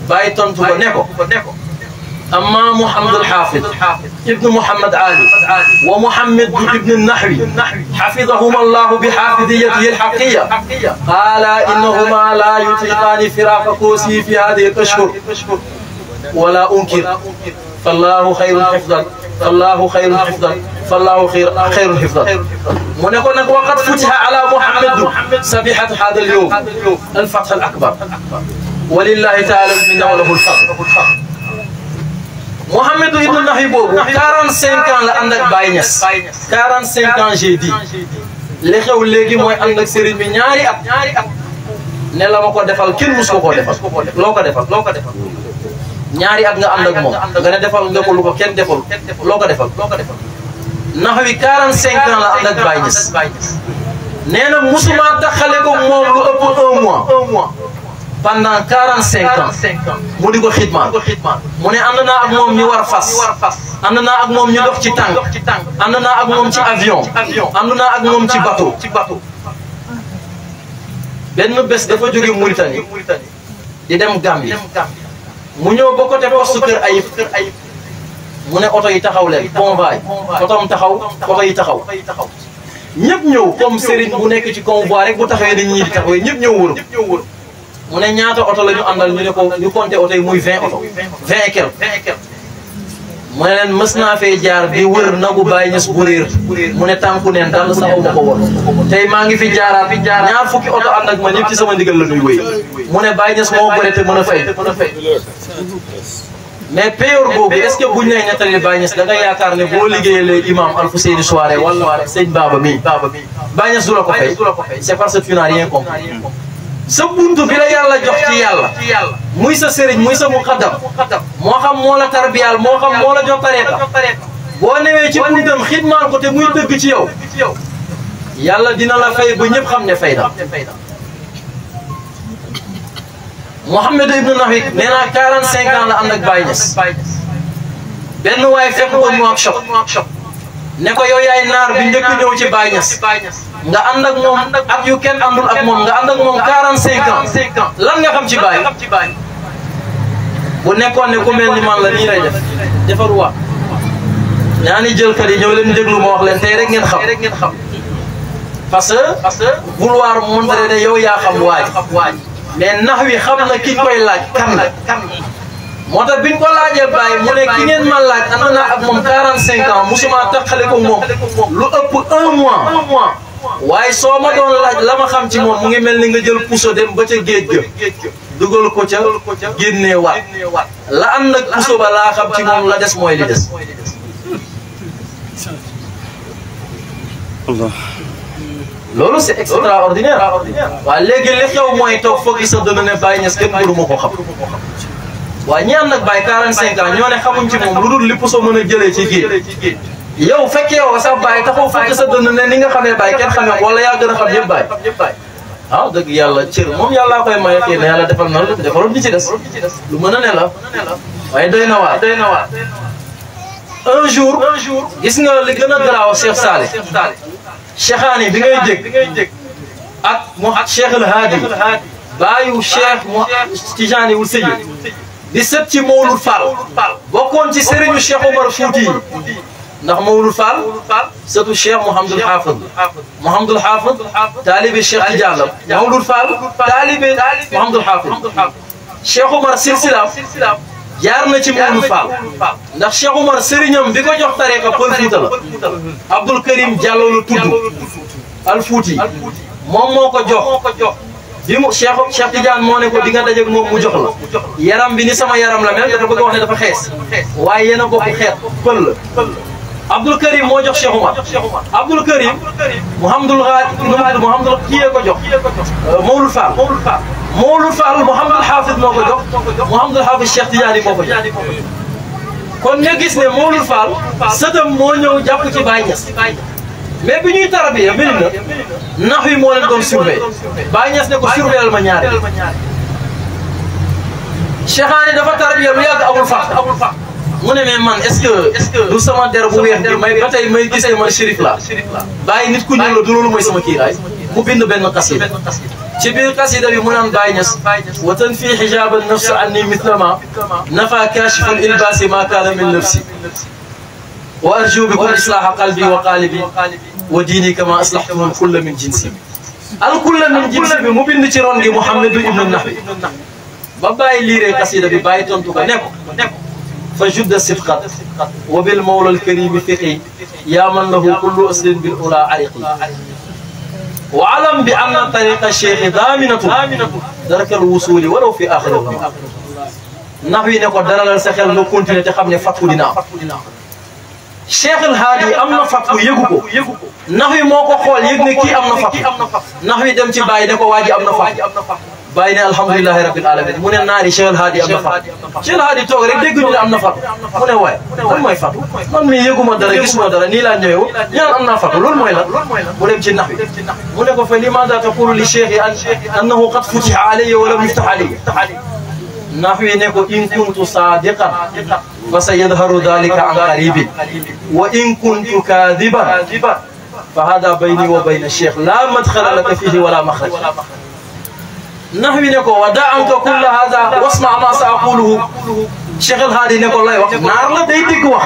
bàyyi tontu ko ne ko أما محمد الحافظ ابن محمد علي ومحمد ابن النحوي حفظهما الله بحافظيته الحقية قال إنهما لا يطيقان فراق كوسي في هذه الأشهر ولا أنكر فالله خير حفظا فالله خير حفظا فالله خير حفظا ونقول وقد فتح على محمد سبيحة هذا اليوم الفتح الأكبر ولله تعالى المنة وله الفضل Mouhamadou Ibn Nafi boobu 45 ans la ànd ak Baye Niass 45 ans j'ai dit li xew léegi mooy ànd ak sëriñ bi ñaari at ne la ma ko defal kenn mus ko koo defal loo ko defal ñaari at nga ànd ak moom nga ne defal nga ko lu ko kenn defal loo ko defal Nafi 45 ans la ànd ak Baye Niass nee na musuma taxale ko moom lu ëpp 1 mois pendant 45 ans mu di ko xidmaan mu ne ànd naa ak moom ñu war fas ànd naa ak moom ñu dox ci tànk ànd naa ak moom ci avion ànd naa ak moom ci bateau benn bés dafa jóge Mauritanie di dem Gambie mu ñëw ba côté poste Kër Ayib mu ne oto yi taxaw leen convoi otoom taxaw oto yi taxaw ñëpp ñëw comme Serigne bu nekk ci convoi rek bu taxawee nit ñi di taxawee ñëpp ñëw wër mu ne ñaata oto la ñu àndal ñu ne ko ñu compté oto yi muy 20 oto 20 et quelque mu ne leen mës naa fee jaar di wër nagu Baye Niass bu réer mu ne tànku neen dal saxaw ma ko woon tey maa ngi fi jaaraat ñaar fukki oto ànd ak man ñëpp ci sama ndigal la ñuy wéy mu ne Baye Niass moo gore te mën a fay mais payoor boobu est-ce que buñ lay nettali Baye Niass da nga yaakaar ne boo liggéeyee imam Alfousseyni Souaré wala sëñ Baba mi Baye Niass du la ko fay c'est parce que tu n'as rien compris sa buntu bi la yàlla jox ci yàlla muy sa sëriñ muy sa muqaddam moo xam moo la tarbiyaal moo xam moo la jox tariqa boo newee ci buntam xidmaan ko te muy dëgg ci yow yàlla dina la fay ba ñëpp xam ne fay na. Mouhamed ibn Nahwi nee naa 45 ans la ànd ak Baye Niass benn waay fekk ko mu ak choc ne ko yow yaay naar bi njëkk ñëw ci Baye Niass nga ànd ak moom ak yu kenn àndul ak moom nga ànd ak moom 45 ans lan nga xam ci Baye bu nekkoon ne ku mel ni man la nii lay def defaruwaat ñaani jëlkat yi ñëw leen déglu ma wax leen tey rek ngeen xam parce que vouloir montrer ne yow yaa xam waaj mais Nahwi xam na ki koy laaj kan la moo tax biñ ko laajee Baye mu ne ki ngeen ma laaj ànd naa ak moom 45 ans musuma taxale ko moom lu ëpp 1 mois waaye soo ma doon laaj la ma xam ci moom mu ngi mel ni nga jël puso dem ba ca géej ga dugal ko ca génnee waat la ànd ak puso ba laa xam ci moom la des mooy li des. loolu c'est extraordinaire waaye léegi li xew mooy toog foog sa dënn ne Baye Niass kenn mënu ma ko xam waaye ñi ànd ak Baye 45 ans ñoo ne xamuñ ci moom lu dul li puso mën a jëlee ci géej yow fekkee woo sax Baye taxaw foog sa dënn ne ni nga xamee Baye kenn xamee wala yaa gën a xam yëpp Baye ah dëgg yàlla cër moom yàllaa koy maye xëy na yàlla defal na lu defaloon di ci des lu mën a ne la waaye doy na waar un jour gis nga li gën a garaaw Cheikh Saleh Cheikhaani bi ngay dégg ak mu Cheikh El Hadi baayu Cheikh mu Tijaani wul Seydi di sët ci Mawlud Fall bokkoon ci sëriñu Cheikh Omar Fouti yi ndax Mawlud Fall sëtu Cheikh Mouhamadul Hafiz Mouhamadul Hafiz taalibe Cheikh Tidiane la Mawlud Fall taalibe Mouhamadul Hafiz Cheikh Omar silsilaam jaar na ci Mawlud Fall ndax Cheikh Omar sëriñam bi ko jox tariqa Pël Fuuta la Abdul Karim Diallo la tudd al Fuuti moom moo ko jox bi mu Cheikh Tidiane moo ne ko di nga dajeeg moom mu jox la yaram bi ni sama yaram la mel dafa bëgg a wax ne dafa xees waaye yéen a bokk xeet pël la Abdul Karim moo jox Cheikh Omar Abdul Karim Mouhamadul Ghali Mouhamadul kiyee ko jox Mawlud Fall Mawlud Fall Mouhamadul Hafiz moo ko jox Mouhamadul Hafiz Cheikh Tidiane moo ko jox kon nga gis ne Mawlud Fall sëtam moo ñëw jàpp ci Baye Niass mais bi ñuy tarabiya mel na Nahwi moo leen doon surveiller Baye Niass ne ko surveiller ma ñaari Cheikhaani dafa tarabiya lu yàgg amul fax mu ne mais man est-ce que du sama der bu weex bi may ba tey may gisee man shérif la Baye nit ku ñuul la du loolu mooy sama kiiraay mu bind benn qasida ci biir qasida bi mu naan Baye Niass wa tanfi hijab an-nafs anni mithlama nafa kashif al-ilbasi ma kana min nafsi wa arju bikum islaha qalbi wa qalibi wa diini kama aslahtum kulla min jinsi al kulla min jinsi bi mu bind ci ron gi Mouhamed ibn Nahwi ba Baye liiree qasida bi Baye tontu ko ne ko fa judda sidqat wa bil mawla al karim fiqi ya man lahu kullu aslin bil ula ariqi wa alam bi anna tariqa cheikh daminatu daraka al wusuli walaw fi axiri zaman Nahwi ne ko dalalal sa xel nga continuer te xam ne fatku dina am Cheikh El Hadi am na fatku yëgu ko Nahwi moo ko xool yëg ne kii am na fatku Nahwi dem ci Baye ne ko waa ji am na fatku Baye ne alhamdulilahi rabbil alamin mu ne naari Cheikh El Hadi am na fatku Cheikh El Hadi toog rek dégguñu ne am na fatku mu ne waaye lan mooy fatku man mii yëguma dara gisuma dara nii laa ñëwee ñaan am naa fatku loolu mooy lan mu dem ci Nahwi mu ne ko fa limaada taqulu li cheikh annahu qad futiha alayya wa lam yuftah alayya Nahwi ne ko in kuntu sadiqan fa sayadharu dhalika an qaribin wa in kuntu kadiban fa hada bayni wa bayna cheikh la madkhala laka fihi wala makhraj Nahwi ne ko wa da anka kulla hada wasma ma sa aquluhu Cheikh El Hadi ne ko lay wax naar la day dégg wax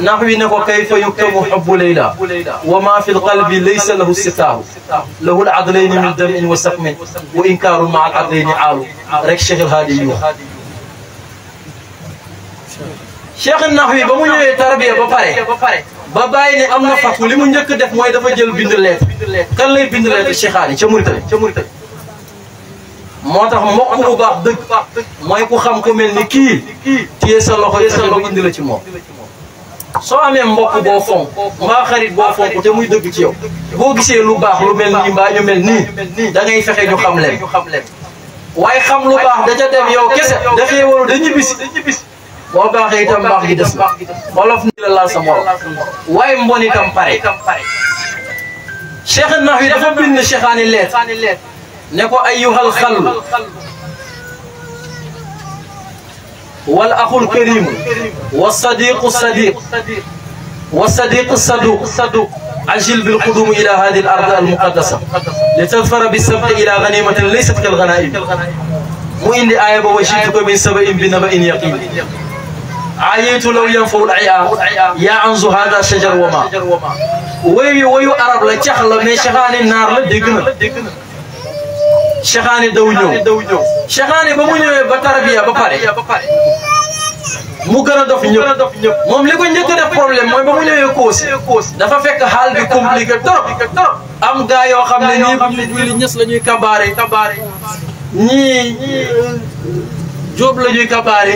Nahwi ne ko kayfa yuktabu hubbu layla wa ma fi lqalbi laysa lahu sitaahu lahu al-adlayni min damin wa saqmin wa inkaarun maa al-adlayni aalu rek Cheikh El Hadi yu wax Cheikh Nahwi ba mu ñëwee tarbiya ba pare ba Baye ne am na fatku li mu njëkk def mooy dafa jël bind lettre kan lay bind lettre Cheikhaani ca Mauritanie moo tax mbokk bu baax dëgg mooy ku xam ku mel ni kii téye sa loxo yi ba indi la ci moom soo amee mbokk boo fonk mbaa xarit boo fonk te muy dëgg ci yow boo gisee lu baax lu mel nii mbaa ñu mel nii da ngay fexe ñu xam leen waaye xam lu baax da ca dem yow kese dafay waru da ñibbisi boo baaxee itam baax gi des na wolof ni la laal sa morom waaye mbon itam pare cheikh Nahwi dafa bind cheikhaani leet ne ko ayyuhal xallu wal axul karim wa sadiqu sadiq wa sadiqu saduq ajil bil qudum ila hadi al ard al muqaddasa li tadfara bi sabti ila ganimatin laysat kal ghanaim mu indi aaya ba wa jiituka min saba'in bi naba'in yaqin aayatu law yanfa'u al ay'a ya anzu hada shajar wa ma wayu arab la cax la mais cheikhaani naar la dégg na cheikhaani daw ñëw cheikhaani ba mu ñëwee ba tarbiya ba pare mu gën a dof ñëpp moom li ko njëkk a def problème mooy ba mu ñëwee Kossy dafa fekk xaal bi compliqué trop am gaa yoo xam ne nii bu ñuy julli ñës la ñuy kabaare ñii jóob la ñuy kabaare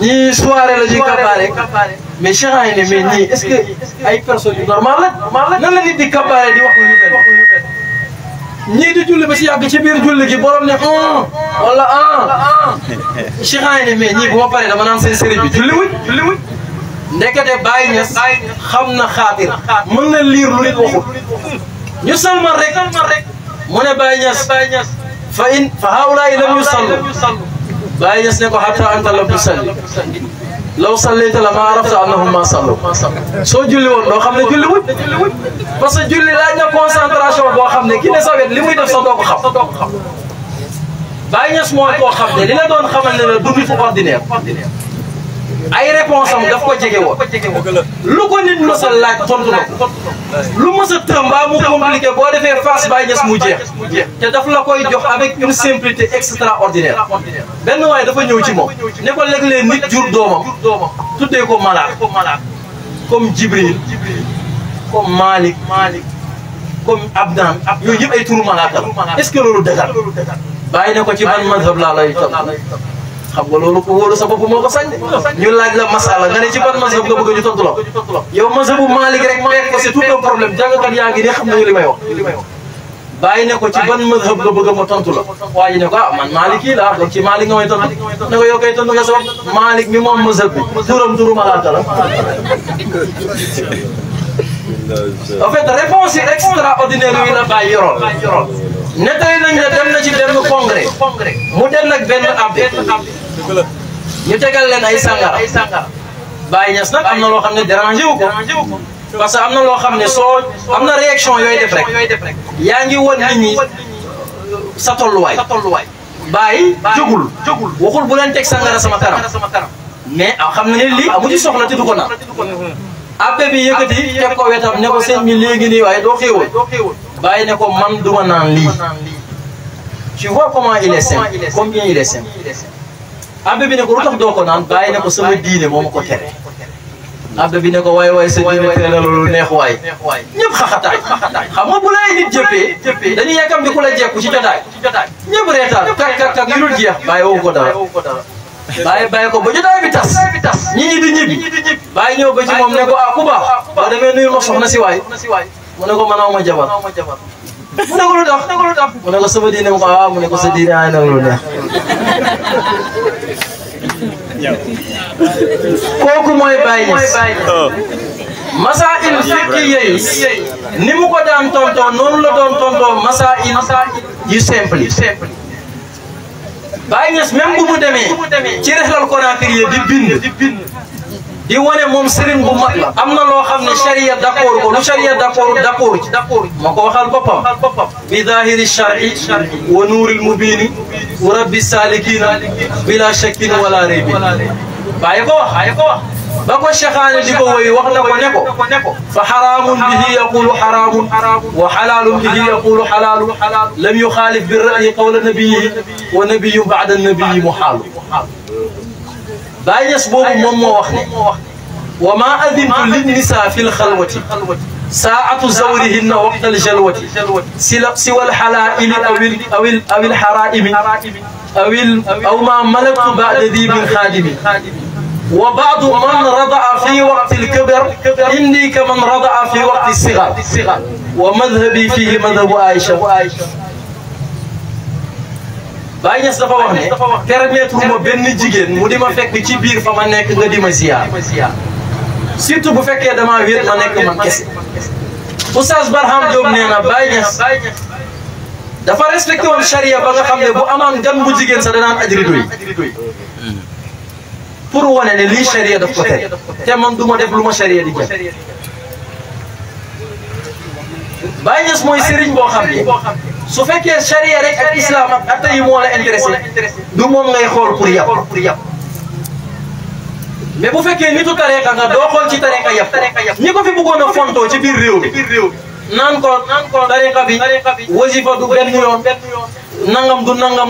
ñii soirée la ñuy kabaare mais cheikhaani ne mais ñii est-ce que ay personnes yu normal la nan la nit di kabaare di wax ñu mel ñii di julli ba si yàgg ci biir julli gi borom ne wala cheikhaani ne mais ñii bu ma paree dama naan seen sëriñ bi julli wuñ ndekete Baye Niass xam na xaatir mën na liir lu nit waxul ñu salmal rek mu ne Baye Niass fa haulaay lam yusallu Baye Niass ne ko hatta anta lam tusalli law sallayta la ma arafta annahum ma sallu soo julli woon doo xam ne julli wuñ parce que julli laaj na concentration boo xam ne ki ne sa wet li muy def sa doo ko xam Baye Niass mooy koo xam ne li la doon xamal ne la du nit ordinaire ay réponse am daf ko jege woon lu ko nit mës a laaj tontu na ko lu mës a tëmbaa mu compliqué boo defee face Baye Niass mu jeex te daf la koy jox avec une simplicité extraordinaire benn waaye dafa ñëw ci moom ne ko léeg-léeg nit jur doomam tuddee ko malade comme Jibril comme Malik comme Abdan yooyu yëpp ay turu malaaka la est-ce que loolu dëggal bàyyi ne ko ci ban mazhab laa lay topp xam nga loolu ko wóolu sa bopp moo ko sañ ñu laaj la masala nga ne ci ban mazhab nga bëgg ñu tontu la yow mazhabu Malik rek fekk ko c'est tout un problème jàngkat yaa ngi ne xam nañu li may wax bàyyi ne ko ci ban mazhab nga bëgg ma tontu la waa ji ne ko man Maliki laa donc ci Malik nga may tontu ne ko yow kay tontu nga sa bopp Malik mi moom mazhab bi turu malaaka la en fait réponse yi extraordinaire yi la Baye yoroon nettali nañ ne dem na ci benn congrès mu dem nag benn abbé ñu tegal leen ay sangara Baye Niass nag am na loo xam ne dérangé wu ko parce que am na loo xam ne soo am na réaction yooyu def rek yaa ngi won nit ñi sa tolluwaay Baye jógul waxul bu leen teg sangara sama kanam mais xam na ne lii amu ci soxla te du ko naan abbé bi yëkkati teg ko wetam ne ko sëñ bi léegi nii waaye doo xéewal Baye ne ko man duma naan lii tu vois comment il est simple combien il est simple abbé bi ne ko lu tax doo ko naan Baye ne ko sama diine moo ma ko tere abbé bi ne ko waay sa diine tere na loolu neex waay ñëpp xaxataay xam nga bu lay nit jëppee dañuy yekkam di ku la jekku ci jotaay ñëpp reetaan kak yu dul jeex Baye woo ko dara Baye ko ba jotaay bi tas ñi di ñibbi Baye ñëw ba ci moom ne ko ku baax boo demee nuyu ma soxna si waay mu ne ko man aw ma jabar mu ne ko lu tax mu ne ko sama diine mu ko mu ne ko sa diine ay na lu neex kooku mooy Baye Niass masaa'il fiqhiyya yi ni mu ko daan tontoo noonu la doon tontoo masaa'il yu simple Baye Niass même bu mu demee ci Rihlal Konakri di bind di wane moom sëriñ bu mag la am na loo xam ne charia d'accord ko lu charia d'accord ci moo ko waxal boppam bi zahiri shar'i wa nuuril mubiini wa rabbi salikina bila shakkin wala raybi Baye ko wax ba ko cheikhaani di ko woy wax na ko ne ko fa xaraamun bihi yaqulu xaraamun wa xalaalun bihi yaqulu xalaalun lam yuxaalif bi ra'yi qawla nabiyyi wa nabiyyu ba'da nabiyyi muhaalu Baye Niass boobu moom moo wax ne wa ma adintu linnisaa fi lxalwati saa'atu zawrihinna waqta aljalwati siwa alxalaa'ili aw alxaraa'imi aw ma malaktu ba'da di min xaadimi wa ba'du man rada'a fi waqti alkibar inni kaman rada'a fi waqti alsigar wa madhabi fihi madhabu Aïcha Baye Niass dafa wax ne permettre ma benn jigéen mu di ma fekk ci biir fa ma nekk nga di ma ziar surtout bu fekkee damaa wéet ma nekk man kese. Oustaz Barham Diop nee na Baye Niass dafa respecté woon charia ba nga xam ne bu amaan gan bu jigéen sax danaan aj rido yi pour wane ne lii charia daf ko tere te man du ma def lu ma charia di jël. Baye Niass mooy sëriñ boo xam ne su fekkee charia rek ak islam ak atte yi moo la intéressé du moom ngay xool pour yàpp mais bu fekkee nitu tariqa nga doo xool ci tariqa yàpp ñi ko fi bëggoon a fontoo ci biir réew mi naan ko tariqa bi wasifa du benn yoon nangam du nangam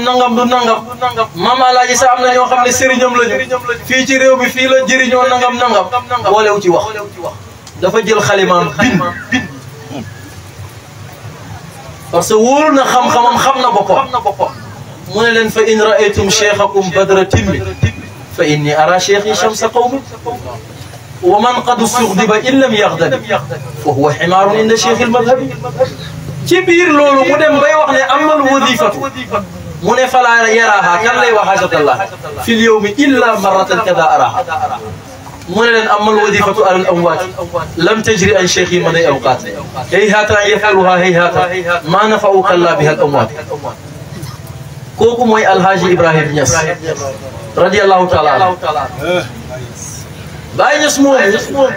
maam Alaaji sa am na ñoo xam ne sëriñam lañu fii ci réew mi fii la jëriñoo nangam boolewu ci wax dafa jël xalimaam bind parce que wóolu na xam-xamam xam na boppam mu ne leen fa in raaytum cheikhakum badra timmi fa inni ara cheikhi shamsa qawmi wa man qad suxdiba in lam yaxdabi fa huwa ximaarun inda cheikhi lmadhabi ci biir loolu mu dem bay wax ne amal wadifatu mu ne falaa yaraaha kan lay wax hajatallah fi lyawmi illa marratan kada araha mu ne leen amal wadifatu alal amwaati lam tajri an cheikhi man ay awqaat hayhaata an yafaluha hayhaata maa nafau kalla biha al amwaat kooku mooy alhaaji Ibrahim Niass radiyallahu taala anhu. Baye Niass moomu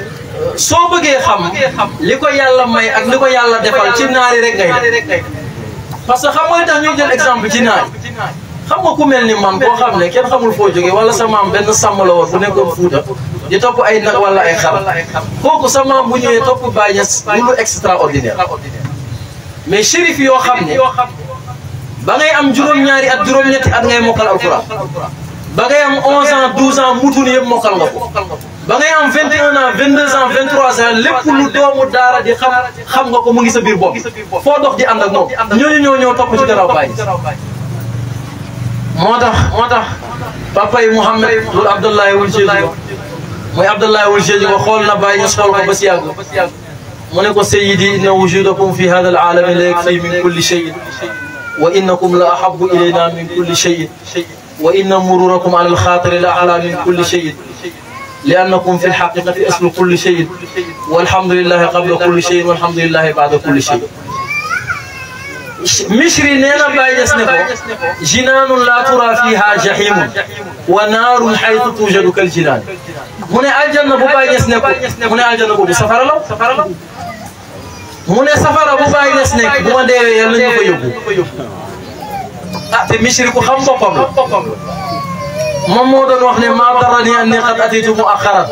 soo bëggee xam li ko yàlla may ak li ko yàlla defal ci naari rek ngay parce que xam nga tax ñuy jël exemple ci naari xam nga ku mel ni man koo xam ne kenn xamul foo jógee wala sa maam benn sàmm la woon bu nekkoon Fuuta di topp ay nag wala ay xar kooku sa maam bu ñëwee topp Baye Niass lu extraordinaire mais shérif yoo xam ne ba ngay am juróom-ñaari at juróom-ñetti at ngay mokkal alquran ba ngay am 11 ans 12 ans mutuni yëpp mokkal nga ko ba ngay am 21 ans 22 ans 23 ans lépp lu doomu daara di xam nga ko mu ngi sa biir bopp foo dox di ànd ak moom ñooñu ñoo topp ci gannaaw Baye moo tax papa yi Mouhamed loolu Abdoulaye wul Jéego mooy Abdoulaye wul Jéego xool na Baye Niass xool ko ba si yàgg mu ne ko sayyidi inna wujudakum fi hada al-aalami la yakfi min kulli shay'in wa innakum la ahabbu ilayna min kulli shay'in wa inna mururakum ala al-xaatiri la a'la min kulli shay'in li'annakum fi al-haqiqati aslu kulli shay'in walhamdulillahi qabla kulli shay'in walhamdulillahi ba'da kulli shay'in. Misri nee na Baye Niass ne ko jinaanun laa turaa fiihaa jahiimun wa naarun haythu tuujadu kal jinaan mu ne aljanna bu Baye Niass ne ko mu ne aljanna boobu safara la mu ne safara bu Baye Niass nekk bu ma deewee yàlla ñu fa yóbbu ah te Misri ku xam boppam la moom moo doon wax ne maa darranii annii qad atiitu mu'axxaran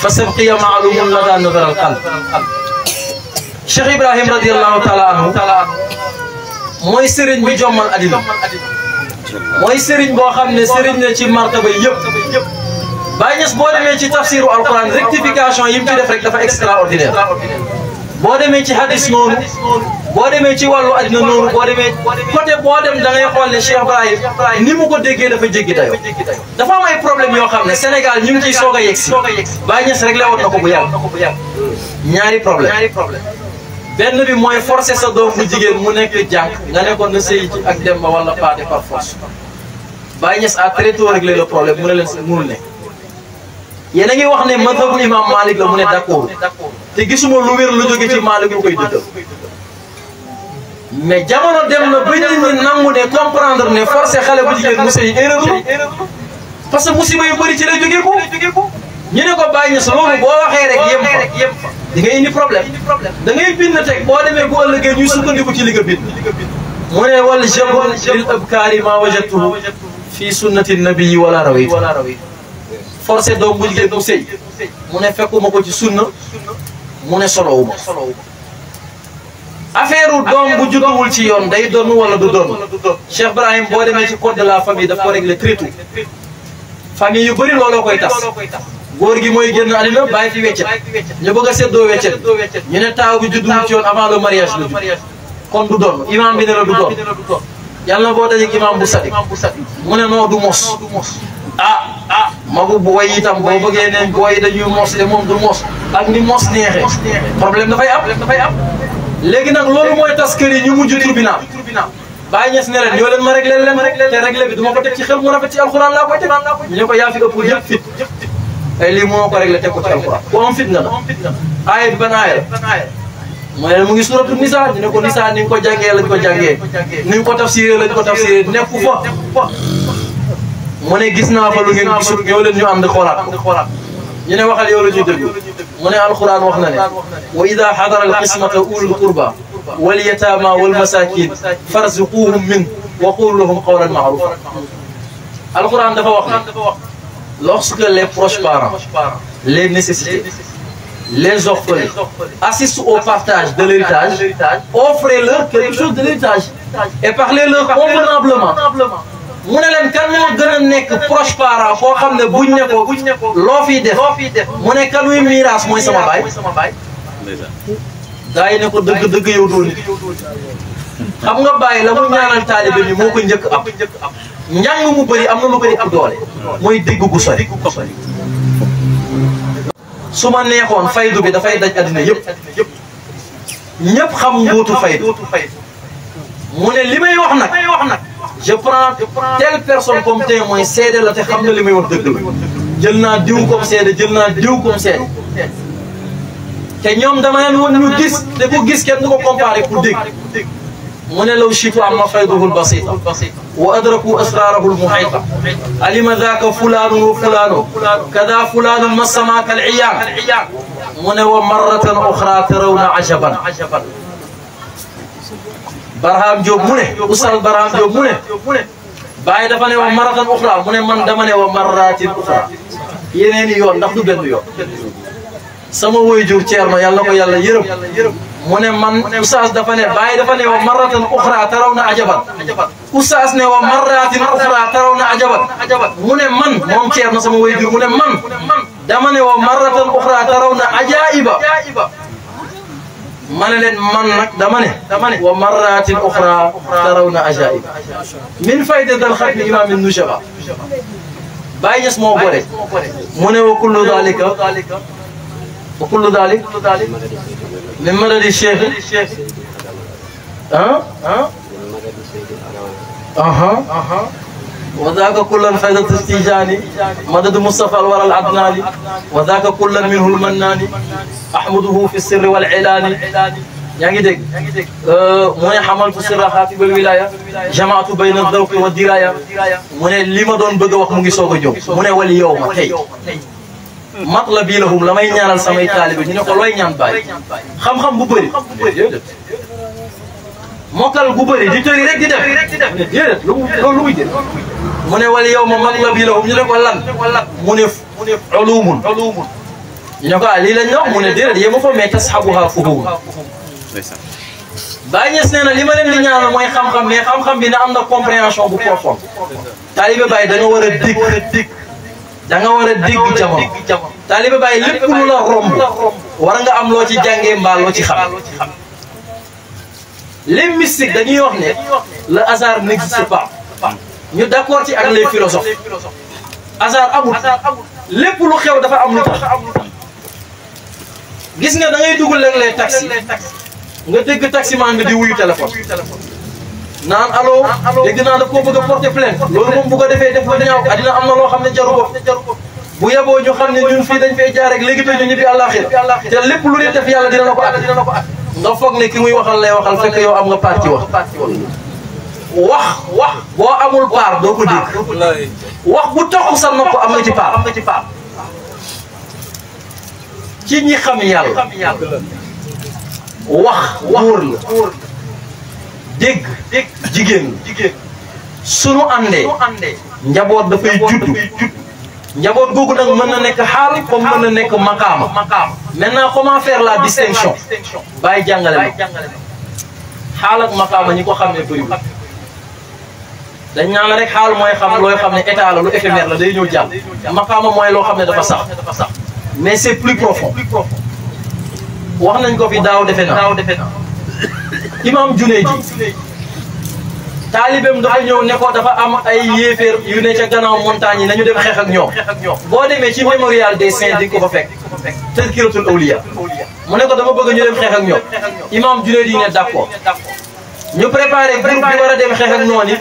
fa sabqiya ma'luumun ladaa nadara al-qalb. Cheikh Ibrahim radiyallahu taala anhu mooy sëriñ bi jommal addina mooy sëriñ boo xam ne sëriñ la ci martaba yëpp Baye Niass boo demee ci tafsiru alquran rectification yi mu ci def rek dafa extraordinaire boo demee ci hadis noonu boo demee ci wàllu addina noonu boo demee côté boo dem da ngay xool ne Cheikh Ibrahim ni mu ko déggee dafa jéggi dayo dafa am ay problème yoo xam ne Sénégal ñu ngi ciy soog a yegg si Baye Niass rek la woon na ko bu yàgg ñaari problème benn bi mooy forcer sa doom bu jigéen mu nekk jànq nga nekkoon na sëy ci ak Demba wala Paate par force Baye Niass a très tôt réglé le problème mu ne leen si mënul nekk yéen a ngi wax ne madhabu imam Malik la mu ne d'accord te gisuma lu wér lu jóge ci Malik lu koy dëggal mais jamono dem na ba nit ñi nangu ne comprendre ne forcer xale bu jigéen mu sëy erreur la parce que musiba yu bëri ci la jógee ko ñu ne ko Baye Niass loolu boo waxee rek yem fa di nga indi problème da ngay bind teg boo demee bu ëllëgee ñuy sukkandiku ci li nga bind mu ne wal jabr lil abkaari ma wajadtuhu fii sunnati nabii wala rawaytu forcé doom bu jigéen mu sëy mu ne fekkuma ko ci sunna mu ne solowuma affaire doom bu judduwul ci yoon day doon wala du doon Cheikh Ibrahim boo demee ci code de la famille daf ko réglé très tôt famille yu bëri looloo koy tas góor gi mooy génn àddina bàyyi fi weccet ñu bëgg a seddoo weccet ñu ne taaw bi judduwul ci yoon avant le mariage la judd kon du doon imam bi ne la du doon yàlla na boo dajeeg imam bu sadik mu ne noo du mos magu bu way itam boo bëggee ne booy dañuy mos de moom du mos ak ni mos neexee problème dafay am léegi nag loolu mooy tas kër yi ñu mujj tribunal Baye Niass ne leen ñoo leen ma réglé leen te réglé bi du ma ko teg ci xel mu rafet ci alxuraan laa koy teg ñu ne ko yaa fi ëpp yëpp fit ay lii moo ko réglé teg ko ci alxuraan ku am fit nga na aaya bi ban aaya mooy mu ngi suratu Nisaa ñu ne ko Nisaa ni nga ko jàngee lañ ko jàngee ni nga ko tafsiree lañ ko tafsiree nekku fa mu ne gis naa fa lu ngeen gisut ñoo leen ñu ànd xoolaat ko ñu ne waxal yow la ñuy déglu mu ne alxuraan wax na ne wa ida xadara alqismata ulul qurba wal yataama wal masakin farzuquhum min wa qulu lahum qawlan ma'rufa alxuraan dafa wax ne lorsque les proches parents les nécessités les orphelins assistent au partage de l'héritage offrez-leur quelque chose de l'héritage et parlez-leur convenablement mu ne leen kan moo gën a nekk proche parent koo xam ne buñ ne ko loo fiy def mu ne kanuy miiras mooy sama baay gaa yi ne ko dëgg yow doo nit xam nga bàyyi la mu ñaanal taalibe bi moo ko njëkk am njàng mu bëri am na lu ko ëpp doole mooy dégg gu sori su ma neexoon faydu bi dafay daj addina yëpp ñëpp xam mbóotu faydu mu ne li may wax nag je prends telle personne comme témoin seede la te xam na li may wax dëgg la jël naa diw comme seede jël naa diw comme seede te ñoom dama leen woon ñu gis te ku gis kenn du ko comparé pour dégg mu ne law shitu amma fayduhu albasita wa adraku asrarahu almuhita alima dhaka fulanun wa fulanun kada fulanun massama kal iyam mu ne wa marratan ukhra tarawna ajaban Barham Diop mu ne Oustaz Barham Diop mu ne Baye dafa ne wa marratan ukhra mu ne man dama ne wa marratin ukhra yeneen i yoon ndax du benn yoon sama waajur Thierno yàlla ko yàlla yërëm mu ne man Oustaz dafa ne Baye dafa ne wa marratan ukhra tarawna ajaban Oustaz ne wa marratin ukhra tarawna ajaban mu ne man moom Thierno sama waajur mu ne man dama ne wa marratan ukhra tarawna ajaiba ma ne leen man nag dama ne wa marratin ukhra tarawna ajaib min fayda dal khatmi imam an-nushaba Baye Niass moo gore mu ne wa kullu dhalik min madadi cheikh وذاك كلا فائدة استيجاني مدد مصطفى الورى العدناني وذاك كلا منه المناني أحمده في السر والعلان يعني ديك من حملت سر خاتب الولاية جمعت بين الذوق والدراية من لما دون بغا wax mu ngi soog a jóg mu ne wal yow ma tey matlabi lahum la may ñaanal samay taalibe ñu ne ko looy ñaan baay xam-xam bu bëri mokkal gu bëri di tëri rek di def déedéet loolu lu muy jël mu ne wal yow ma matlabi lahum ñu ne ko lan mu ne ulumun ñu ne ko lii lañ wax mu ne déedéet yéema fa mais tashabuha fuhum Baye Niass nee na li ma leen di ñaanal mooy xam-xam mais xam-xam bi na am na compréhension bu profonde taalibe Baye da nga war a dégg da nga war a dégg jamono taalibe Baye lépp lu la romb war nga am loo ci jàngee mbaa loo ci xam les mystiques dañuy wax ne le hasard n'existe pas ñu d'accord ci ak les philosophes hasard amul lépp lu xew dafa am lu tax gis nga da ngay dugg léeg-léeg taxi nga dégg taximan nga di wuyu téléphone naan allo dégg naa da koo bëgg a porter plainte loolu moom bu ko defee def ko ñaaw addina am na loo xam ne jaru ko bu yeboo ñu xam ne ñun fii dañ fay jaar rek léegi tey ñu ñibbi àllaaxira te lépp lu ñuy def yàlla dina la ko àtte nga foog ne ki muy waxal lay waxal fekk yow am nga parti wax boo amul paar doo ko dégg wax bu toq sa nopp am nga ci paar ci ñi xam yàlla wax wóor la dégg jigéen sunu àndee njaboot dafay juddu njaboot googu nag mën na nekk xaal comme mën na nekk maqaama maintenant comment faire la distinction bàyyi jàngale ma xaal ak maqaama ñi ko xam ne bëriwul dañ naan la rek xaal mooy xam looy xam ne état la lu éphémère la day ñëw jàll maqaama mooy loo xam ne dafa sax mais c'est plus profond wax nañ ko fi daaw defe na imam Junayd taalibeem dafa ñëw ne ko dafa am ay yéeféer yu ne ca gannaaw montagne yi nañu dem xeex ak ñoom boo demee ci mémorial des saints di ko fa fekk tazkiratul awliya mu ne ko dama bëgg ñu dem xeex ak ñoom imam Junayd yi ne d'accord ñu préparé groupe bi war a dem xeex ak noonu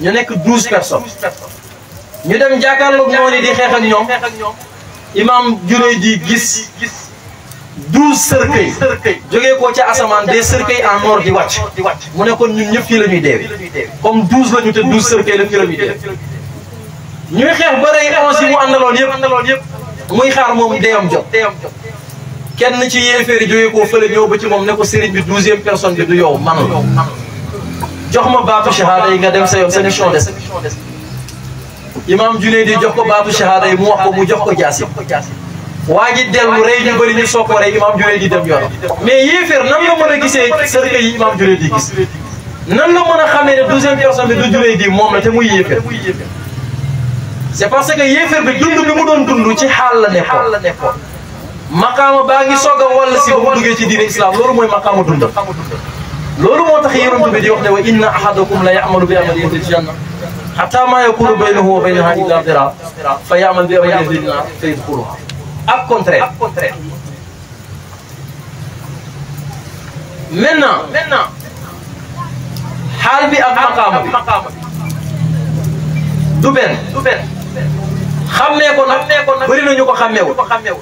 ñu nekk 12 personnes ñu dem jàkkaarloog noonu di xeex ak ñoom imam Junayd gis 12 cercueils jógee ko ca asamaan des cercueils en or di wàcc mu ne kon ñun ñëpp fii la ñuy deewee comme 12 la ñu te 12 cercueils la fii la ñuy deewee ñuy xeex ba rey 11 yi mu àndaloon yëpp muy xaar moom deeyam jot kenn ci yéeféeri jógee koo fële ñëw ba ci moom ne ko sëriñ bi 12e personne bi du yow man la jox ma baatu shahada yi nga dem sa yoon sa mission des imam Junayd jox ko baatu shahada yi mu wax ko mu jox ko jaasi waa ji dellu rey ñu bëri ñu soog ko rey imam Junayd dem yoonam mais yéeféer nan la mën a gisee cercueil yi imam Junayd gis nan la mën a xamee ne 12e personne bi du Junayd moom la te muy yéeféer c'est parce que yéeféer bi dund bi mu doon dund ci xaal la nekkoon maqaama baa ngi soog a wàll si ba mu duggee ci diine islam loolu mooy maqaama dundam loolu moo tax yonent bi di wax ne wa inna ahadakum la ya'malu bi amali ahli janna hatta ma yakunu baynahu wa baynaha illa dira fa ya'mal bi amali ahli nar fa yadkhuluha ak contraire maintenant xaal bi ak maqaama bi du benn xammee ko nag bëri na ñu ko xammeewul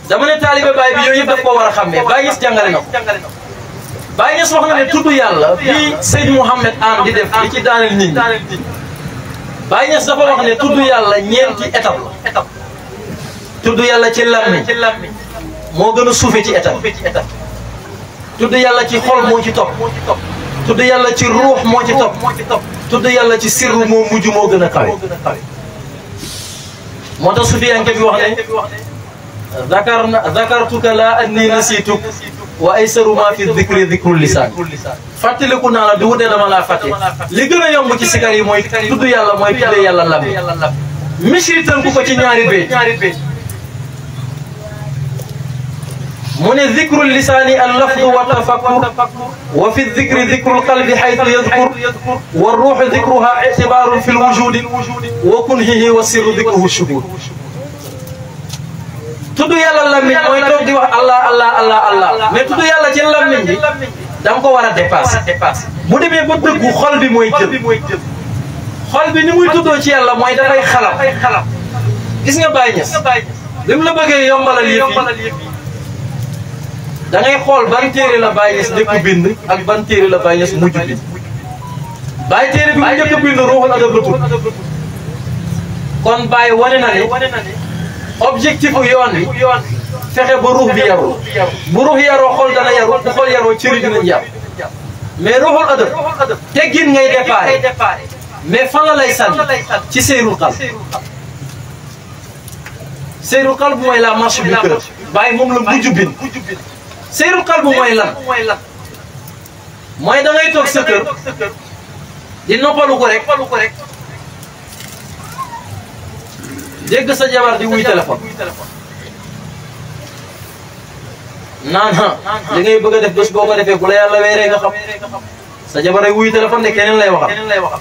dama ne taalibe Baay bi yooyu yëpp daf koo war a xammee Baay Ñas jàngale na ko Baay Ñas wax na ne tudd yàlla bi Seyd Mouhamed An di def li ci daaneel nit ñi Baay Ñas dafa wax ne tudd yàlla ñeenti étape la tudd yàlla ci làmmiñ moo gën a suufe ci étape tudd yàlla ci xol moo ci topp tudd yàlla ci ruux moo ci topp tudd yàlla ci sirru moo mujj moo gën a kawe moo tax sufiyanke bi wax ne zakartuka la anni nasituk wa aysaru ma fi dhikri dhikru lisaan fàttaliku naa la du wute dama laa fàtte li gën a yomb ci sikar yi mooy tudd yàlla mooy tuddee yàlla lammi misri tënku ko ci ñaari béy mu ne dhikru lisaani al lafdu wa tafakkur wa fi dhikri dhikru al qalbi haythu yadhkur wa ruuhu dhikruha i'tibaarun fi al wujudi wa kunhihi wa sirru dhikruhu shuhud tudd yàlla lammiñ mooy toog di wax Allah mais tudd yàlla ci lammiñ bi da nga ko war a dépasser bu demee ba dëggu xol bi mooy jël xol bi ni muy tuddoo ci yàlla mooy dafay xalam gis nga Baay Ñas li mu la bëggee yombalal yëf yi da ngay xool ban téere la Baay Ñas njëkk bind ak ban téere la Baay Ñas mujj bind Baay téere bi mu njëkk bind Ruuhul Adab la tudd kon Baay wane na ne objectif yoon bi fexe ba ruux bi yaroo bu ruux yaroo xol dana yaru bu xol yaroo cëri dinañ yàpp mais Ruuhul Adab teggin ngay déparé mais fan la lay sànni ci seyrul qalb seyrul qalb mooy la marche du cœur Baay moom la mujj bind seyrul qalb mooy lan mooy da ngay toog sa kër di noppalu ko rek dégg sa jabar di wuy téléphone naan li ngay bëgg a def bés boo ko defee bu la yàlla weeree nga xam sa jabar ay wuy téléphone de keneen lay waxal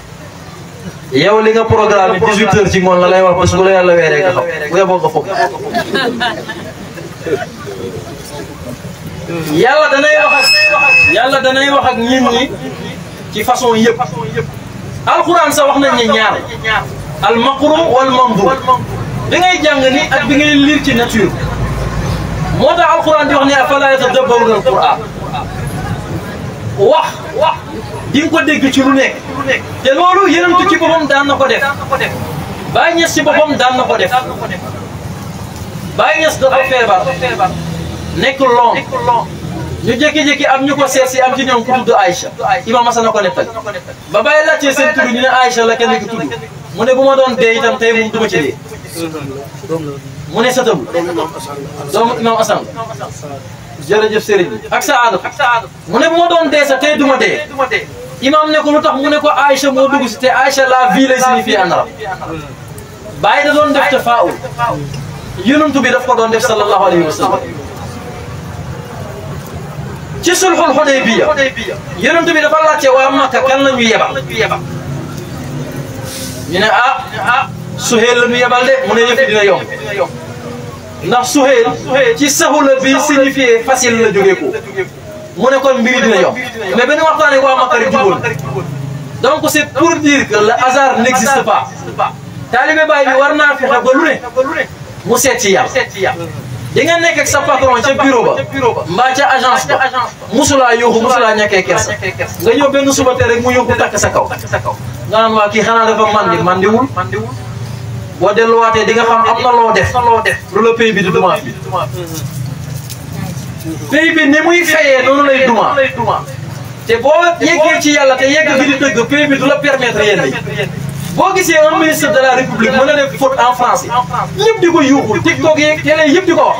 yow li nga programme 18 heures ci ngoon la lay wax bés bu la yàlla weeree nga xam bu yeboo nga foog yàlla danay wax ak nit ñi ci façon yëpp alxuraan sa wax nañ ne ñaar al maqrum wal mamdur bi ngay jàng ni ak bi ngay lire ci nature moo tax alxuraan di wax ne afalaa yatadabbaruuna al-qur'aan wax di nga ko dégg ci lu nekk te loolu Yonent ci boppam daan na ko def Baay Ñas ci boppam daan na ko def Baay Ñas dafa feebar nekk long ñu jékki-jékki am ñu ko seet si am ci ñoom ku tudd Aïcha Imam Hasan na ko nettali ba Baay laajtee seen tudd ñu ne Aïcha la kenn ki tudd mu ne bu ma doon dee itam tey moom du ma ci dee mu ne sëtam doomu Imam Hasan jërëjëf sëriñ bi ak sa aada mu ne bu ma doon dee sa tey du ma dee imam ne ko lu tax mu ne ko Aïcha moo dugg si te Aïcha la vie lay signifie en arabe Baay da doon def tafaawul Yonent bi daf ko doon def sallallahu alayhi wa sallam ci sulhul Hudaybiya Yonent bi dafa laajte waa Makka kan la ñu yebal ñu ne Suhayl la ñu yebal de mu ne yëf dina yomb ndax Suhayl ci sahula bi signifié facile la jógee ko mu ne kon mbiri dina yomb mais benn waxtaan ak waa Makka rek jubóon donc c'est pour dire que le hasard n'existe pas taalibe Baay bi war naa fexe ba lu ne mu seet ci yàlla di nga nekk ak sa patron ca bureau ba mbaa ca agence ba musulaa yóbbu musulaa ñàkkee kersa nga ñëw benn suba te rek mu yóbbu takk sa kaw nga naan waa kii xanaa dafa mandiwul boo delluwaatee di nga xam am na loo def lu la pays bi di duma pays bi ni muy fayee noonu lay duma te boo yeggee ci yàlla te yegg bi di dëgg pays bi du la permettre yenn yi boo gisee un ministre de la république mën na def faute en français ñëpp di ko yuuxul TikTok yeeg télé yëpp di ko wax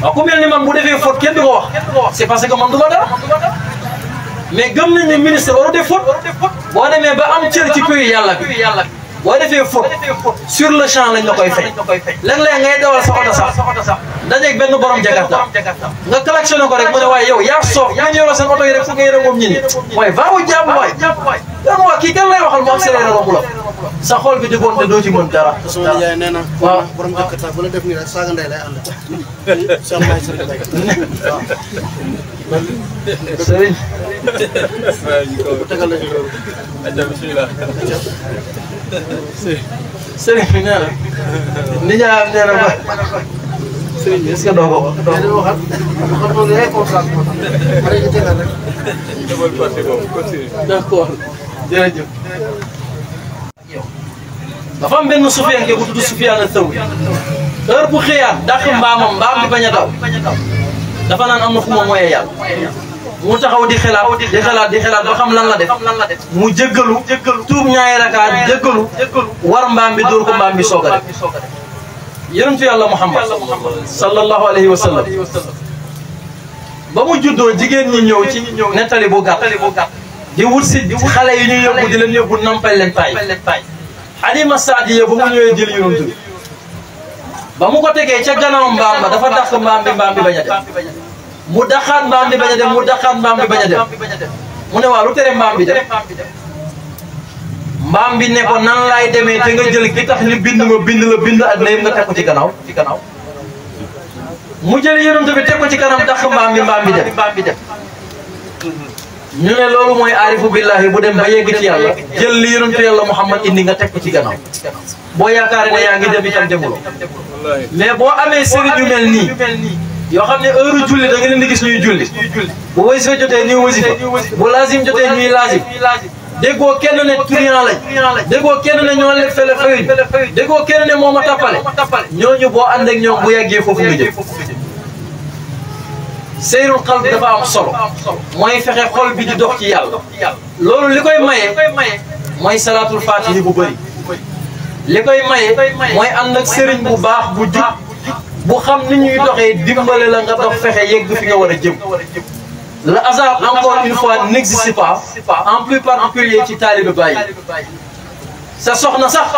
waaw ku mel ni man bu defee faute kenn di ko wax c'est parce que man du ma dara mais gëm nañ ne ministre waru def faute boo demee ba am cër ci pays yàlla bi boo defee faute sur le champ lañ la koy fay léeg-léeg ngay dawal sa oto sax dajeeg benn borom jakarta nga klaxonné ko rek mu ne waaye yow yaa soof yaa yoroo seen oto yi rek fu nga yore moom ñi ni waaye va wu jàpp waay dan waa kii kan lay waxal mu accéléré romb la sa xol bi di bon te doo ci mën dara sama nijaay nee na waaw borom jakarta bu la def nii rek saaga ndey lay ànd sëriñ tegal lañu loolu sëriñ bi nee na nijaayam nee na ba sëriñ bi est-ce que doo ko wax d'accord jërëjëf dafa am benn sufiyanke bu tudd Sufyaan Thawri heure bu xëyaat dàq mbaam bi bañ a daw dafa naan am na fu ma moyee yàlla mu taxaw di xelaat ba xam lan la def mu jéggalu tuub ñaari rakaat jéggalu war mbaam bi dóor ko mbaam bi soog a def yonentu yàlla Muhammad sallallahu alayhi wa sallam ba mu juddoo jigéen ñi ñëw ci nettali bu gàtt di wut si xale yi ñuy yóbbu di leen yóbbu nampal leen taay Halima Saadiya ba mu ñëwee jël yonent bi ba mu ko tegee ca gannaaw mbaam ba dafa dàq mbaam bi bañ a dem mu daqaat mbaam bi bañ a dem mu daqaat mbaam bi bañ a dem mu ne waa lu tere mbaam bi dem mbaam bi ne ko nan laay demee te nga jël gi tax ñu bind ma bind la bind ak na yëpp nga teg ko ci gannaaw mu jël yonent bi teg ko ci kanam daq mbaam bi dem ñu ne loolu mooy aarifu billahi bu dem ba yegg ci yàlla jël li yonentu yàlla Muhammad indi nga teg ko ci gannaaw boo yaakaaree ne yaa ngi dem itam demuloo mais boo amee sëriñ yu mel nii yoo xam ne heure julli da nga leen di gis ñuy julli bu wasifa jotee ñuy wasifa bu lazim jotee ñuy lazim déggoo kenn ne turian lañ déggoo kenn ne ñoo leen fele fayuñ déggoo kenn ne moo ma tappale ñooñu boo ànd ak ñoom bu yàggee foofu nga jëm seyrul qalb dafa am solo mooy fexe xol bi di dox ci yàlla loolu li koy maye mooy salaatul faatihi bu bëri li koy maye mooy ànd ak sëriñ bu baax bu jub bu xam ni ñuy doxee dimbale la nga dox fexe yegg fi nga war a jëm le hasard encore une fois n'existe pas en plus particulier ci taalibe Baay sa soxna sax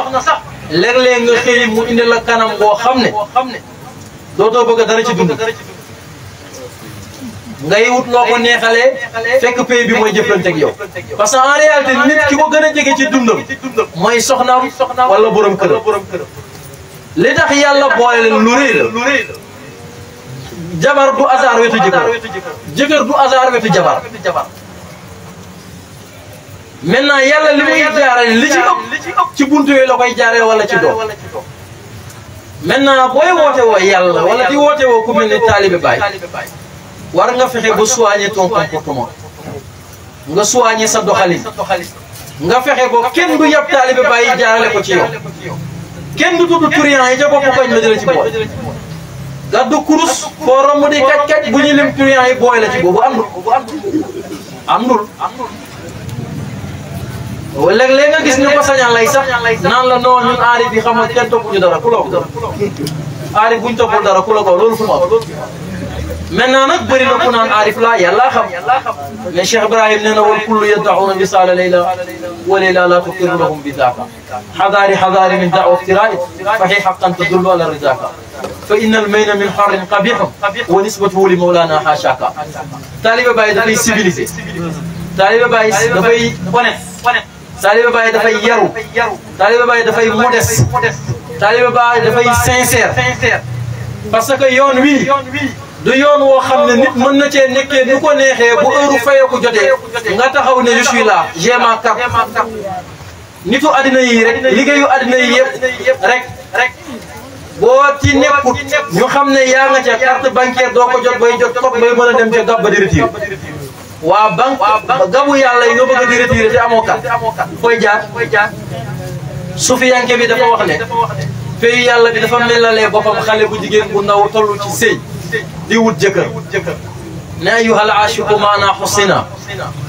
léeg-léeg nga xëy mu indi la kanam boo xam ne dootoo bëgg dara ci dund ngay wut loo ko neexalee fekk pays bi mooy jëflante ak yow parce que en réalité nit ki ko gën a jege ci dundam mooy soxnaam wala borom kër li tax yàlla boole leen lu rëy la jabar du hasard wetu jëkkër du hasard wetu jabar maintenant yàlla li muy jaarale li ci ëpp ci buntu yooyu la koy jaaree wala ci doom maintenant booy woote woo yàlla wala di woote woo ku mel ni taalibe Baay war nga fexe ba soigner ton comportement nga soigner sa doxalin nga fexe ba kenn du yab taalibe Baay jaarale ko ci yow kenn du tudd turiyan yi ca bopp koñ la jëlee ci booy gàddu kurus foo romb di kaj bu ñuy lim turiyan yi booy la ci boobu àndul léeg-léeg nga gis ñu ko sañal lay sax naan la non ñun aarif yi xam nga kenn toppuñu dara ku la ko aarif buñ toppul dara ku la ko loolu fu mu am maintenant nag bëri na ku naan aarif laa yàlla xam mais Cheikh Ibrahim nee na wal kullu yaddauna wisaala layla wa layla la tuqiru lahum bi daaka xadaari min daawa iftiraai faxi xaqan tadullu ala ridaka fa inna al mayna min xarrin qabixum wa nisbatuhu li mawlana xaashaka taalibe Baay dafay civilisé taalibe Baay dafay honnête taalibe Baay dafay yaru taalibe Baay dafay modeste taalibe Baay dafay sincère parce que yoon wi du yoon woo xam ne nit mën na cee nekkee nu ko neexee bu heure fayeeku jotee nga taxaw ne je suis là j'ai ma carte nitu addina yi rek liggéeyu addina yi yëpp rek boo ci nekkut ñu xam ne yaa nga ca carte bancaire doo ko jot bay jot kopp bay mën a dem ca gab ba di retiré waa banque gabu yàlla yi nga bëgg a di retiré te amoo carte fooy jaar sufiyanke bi dafa wax ne pays yàlla bi dafa melalee boppam xale bu jigéen bu ndaw tollu ci sëy di wut jëkkër ne ayyuhal aashiqu maana husina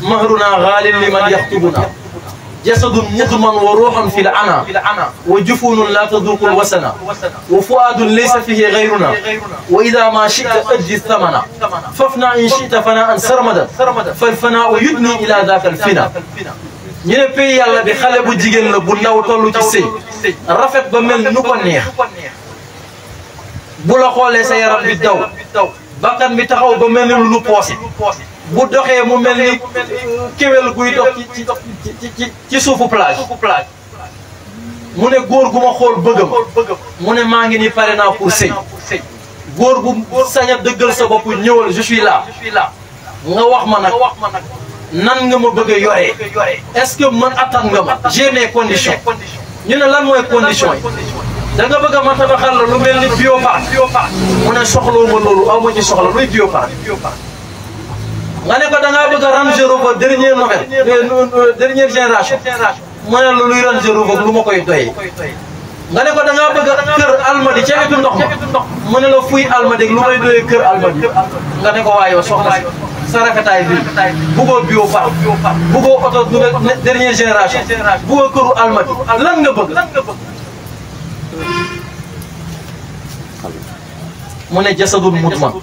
mahruna ghalin liman yaxtubuna jasadun mudman wa ruuxun fil ana wa jufunun la taduqu lwasana wa fuaadun laysa fihi gayruna wa ida ma chita addi thamana fafna in chita fana an sarmadan falfanau yudni ila daka alfina ñu ne pays yàlla bi xale bu jigéen la bu ndaw tollu ci sëy rafet ba mel nu ko neex bu la xoolee sa yaram bi daw bakkan bi taxaw ba mel ni lu poosi bu doxee mu mel ni kéwél guy dox ci suufu plage mu ne góor gu ma xool bëggam mu ne maa ngi ni pare naa pour sëy góor gu sañ a dëggal sa bopp ñëwal je suis là nga wax ma nag nan nga ma bëgg a yoree est-ce que man attan nga ma j'ai mes conditions ñu ne lan mooy conditions yi da nga bëgg a ma tabaxal la lu mel ni bioparc mu ne soxloo ma loolu aw ma ci soxla luy bioparc nga ne ko da ngaa bëgg a Range Rover dernière nouvelle dernière génération mu ne la luy Range Rover lu ma koy doyee nga ne ko da ngaa bëgg a kër Almadi ca wetu ndox ma mu ne la fuy Almadi lu may doyee kër Almadi nga ne ko waayoo soxla sa rafetaay bi buggoo bioparc buggoo oto nouvelle dernière génération buggoo këru Almadi lan nga bëgg mu ne jasadun mutman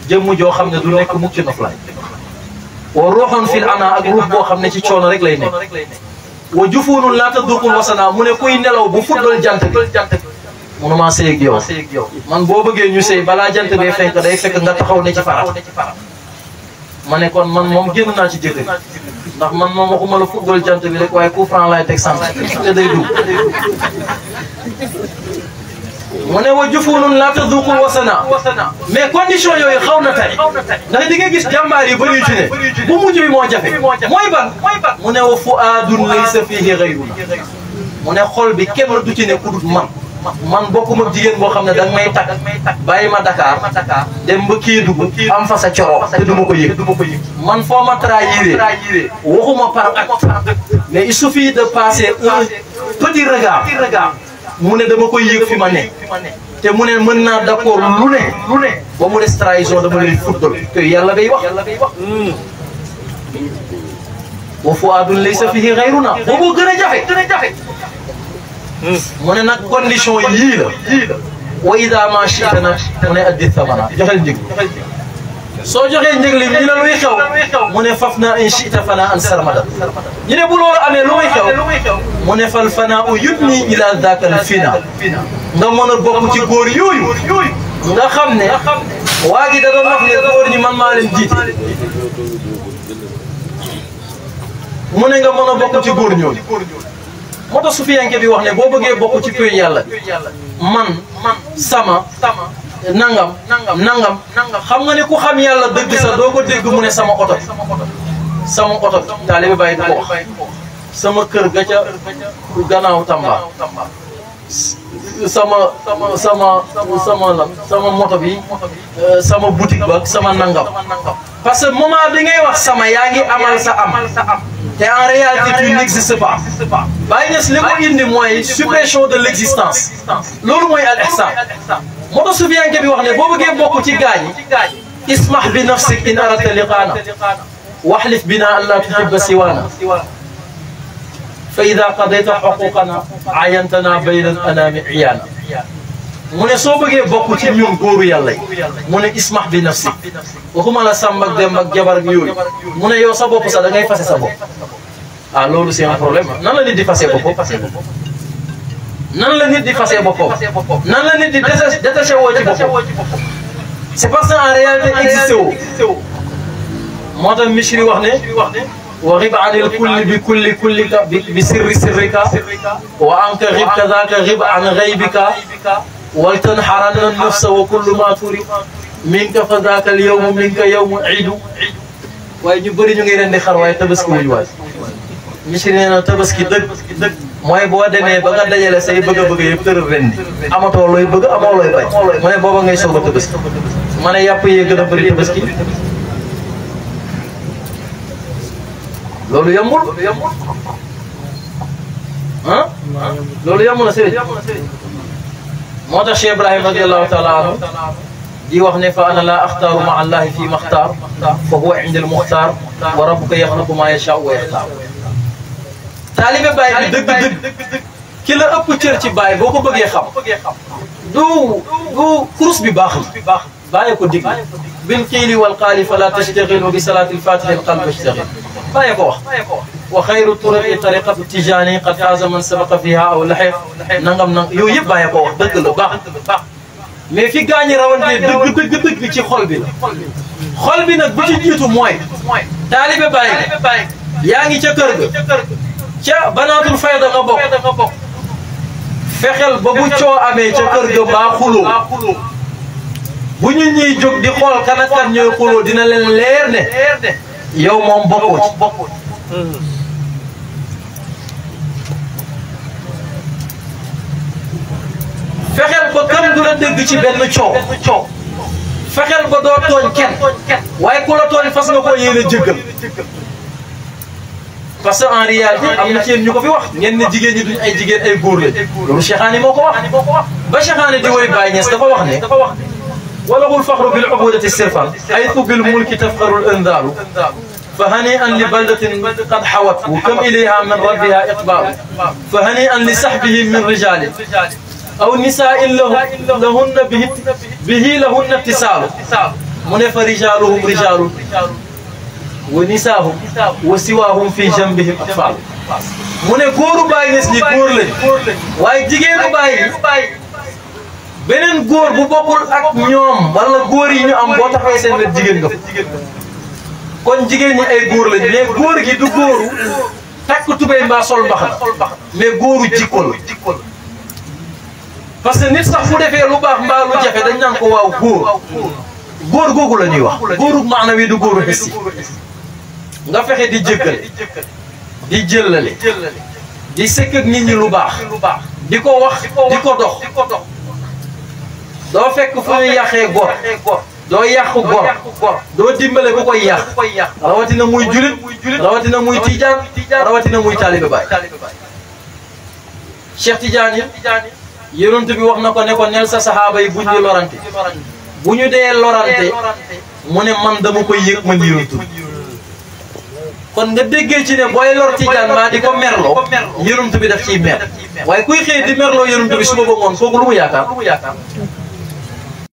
jëmm joo xam ne du nekk mukk ci noflaay wa ruuxun fil ana ak ruux boo xam ne ci coono rek lay nekk wa jufunun laa taduqul wasana mu ne kuy nelaw bu fuddal jant bi mënuma sëy ak yow man boo bëggee ñu sëy balaa jant bee fenk day fekk nga taxaw ne ci farat ma ne kon man moom génn naa ci jëkkër ndax man moom waxuma la fuddal jant bi rek waaye coup franc laay teg sant te day dugg mu ne wa jufunun laa taduqul wasana mais condition yooyu xaw na tey ndax di nga gis jàmbaar yu bëri ci ne bu mujj bi moo jafe mooy ban mu ne wa fuaadun laysa fihi gayruna mu ne xol bi kenn du ci ne ku dut man bokkuma jigéen boo xam ne danga may takk bàyyi ma Dakar dem ba Kédougou am fa sa coro te du ma ko yëg man foo ma trahiré waxuma par acte mais il suffit de passer un petit regard mu ne dama koy yëg fi ma ne te mu ne mën naa d'accord lu ne ba mu des trahison dama leen football te yàlla bay wax wa fuaadun laysa fihi gayruna boobu gën a jafe mu ne nag condition yii la wa ida ma chita nag mu ne addi thamana joxel njëg soo joxee njëg li ñu ne luy xew mu ne faf na in chita fana an sarmada ñu ne bu loolu amee lu muy xew mu ne fal fana u yudni ila daka al fina nga mën a bokk ci góor yooyu nga xam ne waa ji da doon wax ne góor ñi man maa leen jiite mu ne nga mën a bokk ci góor ñooñu moo tax sufiyanke bi wax ne boo bëggee bokk ci pays yàlla man sama nangam xam nga ne ku xam yàlla dëgg sax doo ko dégg mu ne sama oto bi taalibe bàyyi du ko wax sama kër ga ca gannaaw Tamba sama moto bi sama boutique ba sama nangam parce que moment bi ngay wax sama yaa ngi amal sa am te en réalité tu n'existes pas Baye Niass li ko indi mooy suppression de l'existence loolu mooy al ihsan moo tax sufiyanke bi wax ne boo bëggee bokk ci gaañi ismah bi nafsik in arata liqaana wahlif bina an la tuhibba siwaana fa ida qadayta xuquqana ayantana bayna al anami iyaana mu ne soo bëggee bokk ci ñun góoru yàlla yi mu ne ismah bi nafsi waxuma la sàmm ak dem ak jabar ak yooyu mu ne yow sa bopp sax da ngay fase sa bopp ah loolu c'est un problème nan la nit di fase boppam nan la nit di fase boppam nan la nit di détaché woo ci boppam c'est parce que en réalité existé woo moo tax Misri wax ne wa rib anil kulli bi kulli kullika bi sirri sirrika wa anka rib kadaka rib an ghaybika wal tanharanna nafsa wa kullu ma turi minka fa zaaka al yawmu minka yawmu iidu waaye ñu bëri ñu ngi rendi xar waaye tabaski wuñu waay Misri nee na tabaski dëgg mooy boo demee ba nga dajale say bëgg-bëgg yëpp tëral rendi amatoo looy bëgg amoo looy bañ mu ne booba ngay soog a tabaski ma ne yàpp yee gën a bëri tabaski loolu yombul ah loolu yomb na sëriñ moo tax Cheikh Ibrahima radiyallahu taala anhu di wax ne fa ana laa axtaaru ma allahi fi maxtaar fa huwa inda al muxtaar wa rabbuka yaxluqu ma yashaa wa yaxtaar taalibe baay bi dëgg-dëgg ki la ëpp cër ci baay boo ko bëggee xam du kurus bi baax na bàyyi ko digg bil qiili wal qaali fala tashtaxilu bi salaati lfatihi alqalb ashtaxil bàyyi ko wax wa xayru turuqi tariqatu tijaani qad faaza man sabaqa fiha aw laxiq nangam yooyu yëpp bàyyi ko wax dëgg la baax mais fi gaañi rawantee dëgg ci xol bi la xol bi nag bu ci jiitu mooy taalibe baay yaa ngi ca kër ga ca banaatul fayda nga bokk fexeel ba bu coo amee ca kër ga baa xuloo bu ñu ñuy jóg di xool kan ak kan ñooy xuloo dina leen leer ne yow moom bokkoo ci fexeel ba kan du la dégg ci benn coow fexeel ba doo tooñ kenn waaye ku la tooñ fas nga ko yéene jéggal parce que en réalité am na ci yéen ñu ko fi wax ngeen ne jigéen ñi duñ ay jigéen ay góor lañ loolu Cheikhaani moo ko wax ba Cheikhaani di woy Baay Ñas dafa wax ne walahul faxru bil ubudati sirfan haythu bil mulki tafxarul indaalu fa hani'an li baldatin qad xawathu kam ilayha min rabbiha iqbaalu fa hani'an li sahbihi min rijalin aw nisaa'in lahunna bihi lahunna ittisaalu mu ne fa rijaaluhum rijaalun wa nisaahum wa siwaahum fi jambihim atfaal mu ne góoru Baay Ñas ñi góor lañ waaye jigéenu Baay beneen góor bu bokkul ak ñoom wala góor yi ñu am boo taxawee seen wet jigéen nga kon jigéen ñi ay góor lañ mais góor gi du góoru takk tubéy mbaa sol mbaxana mais góoru jikko la parce que nit sax bu defee lu baax mbaa lu jafe dañ naan ko waaw góor googu la ñuy wax góoru maanawi du góoru xissi nga fexe di jëkkal di jëllale di sekk ak nit ñi lu baax di ko wax di ko dox doo fekk fu ñuy yàqee gor doo yàq gor doo dimbale ku koy yàq rawatina muy julit rawatina muy tijaan rawatina muy taalibe Baay Cheikh Tidiane yonent bi wax na ko ne ko neel sa saxaaba yi buñ di lorante bu ñu dee lorante mu ne man dama koy yëg man yonent bi kon nga déggee ci ne booy lor Tijaan maa di ko merloo yonent bi daf ciy mer waaye kuy xëy di merloo yonent bi suba ba ngoon kooku lu mu yaakaar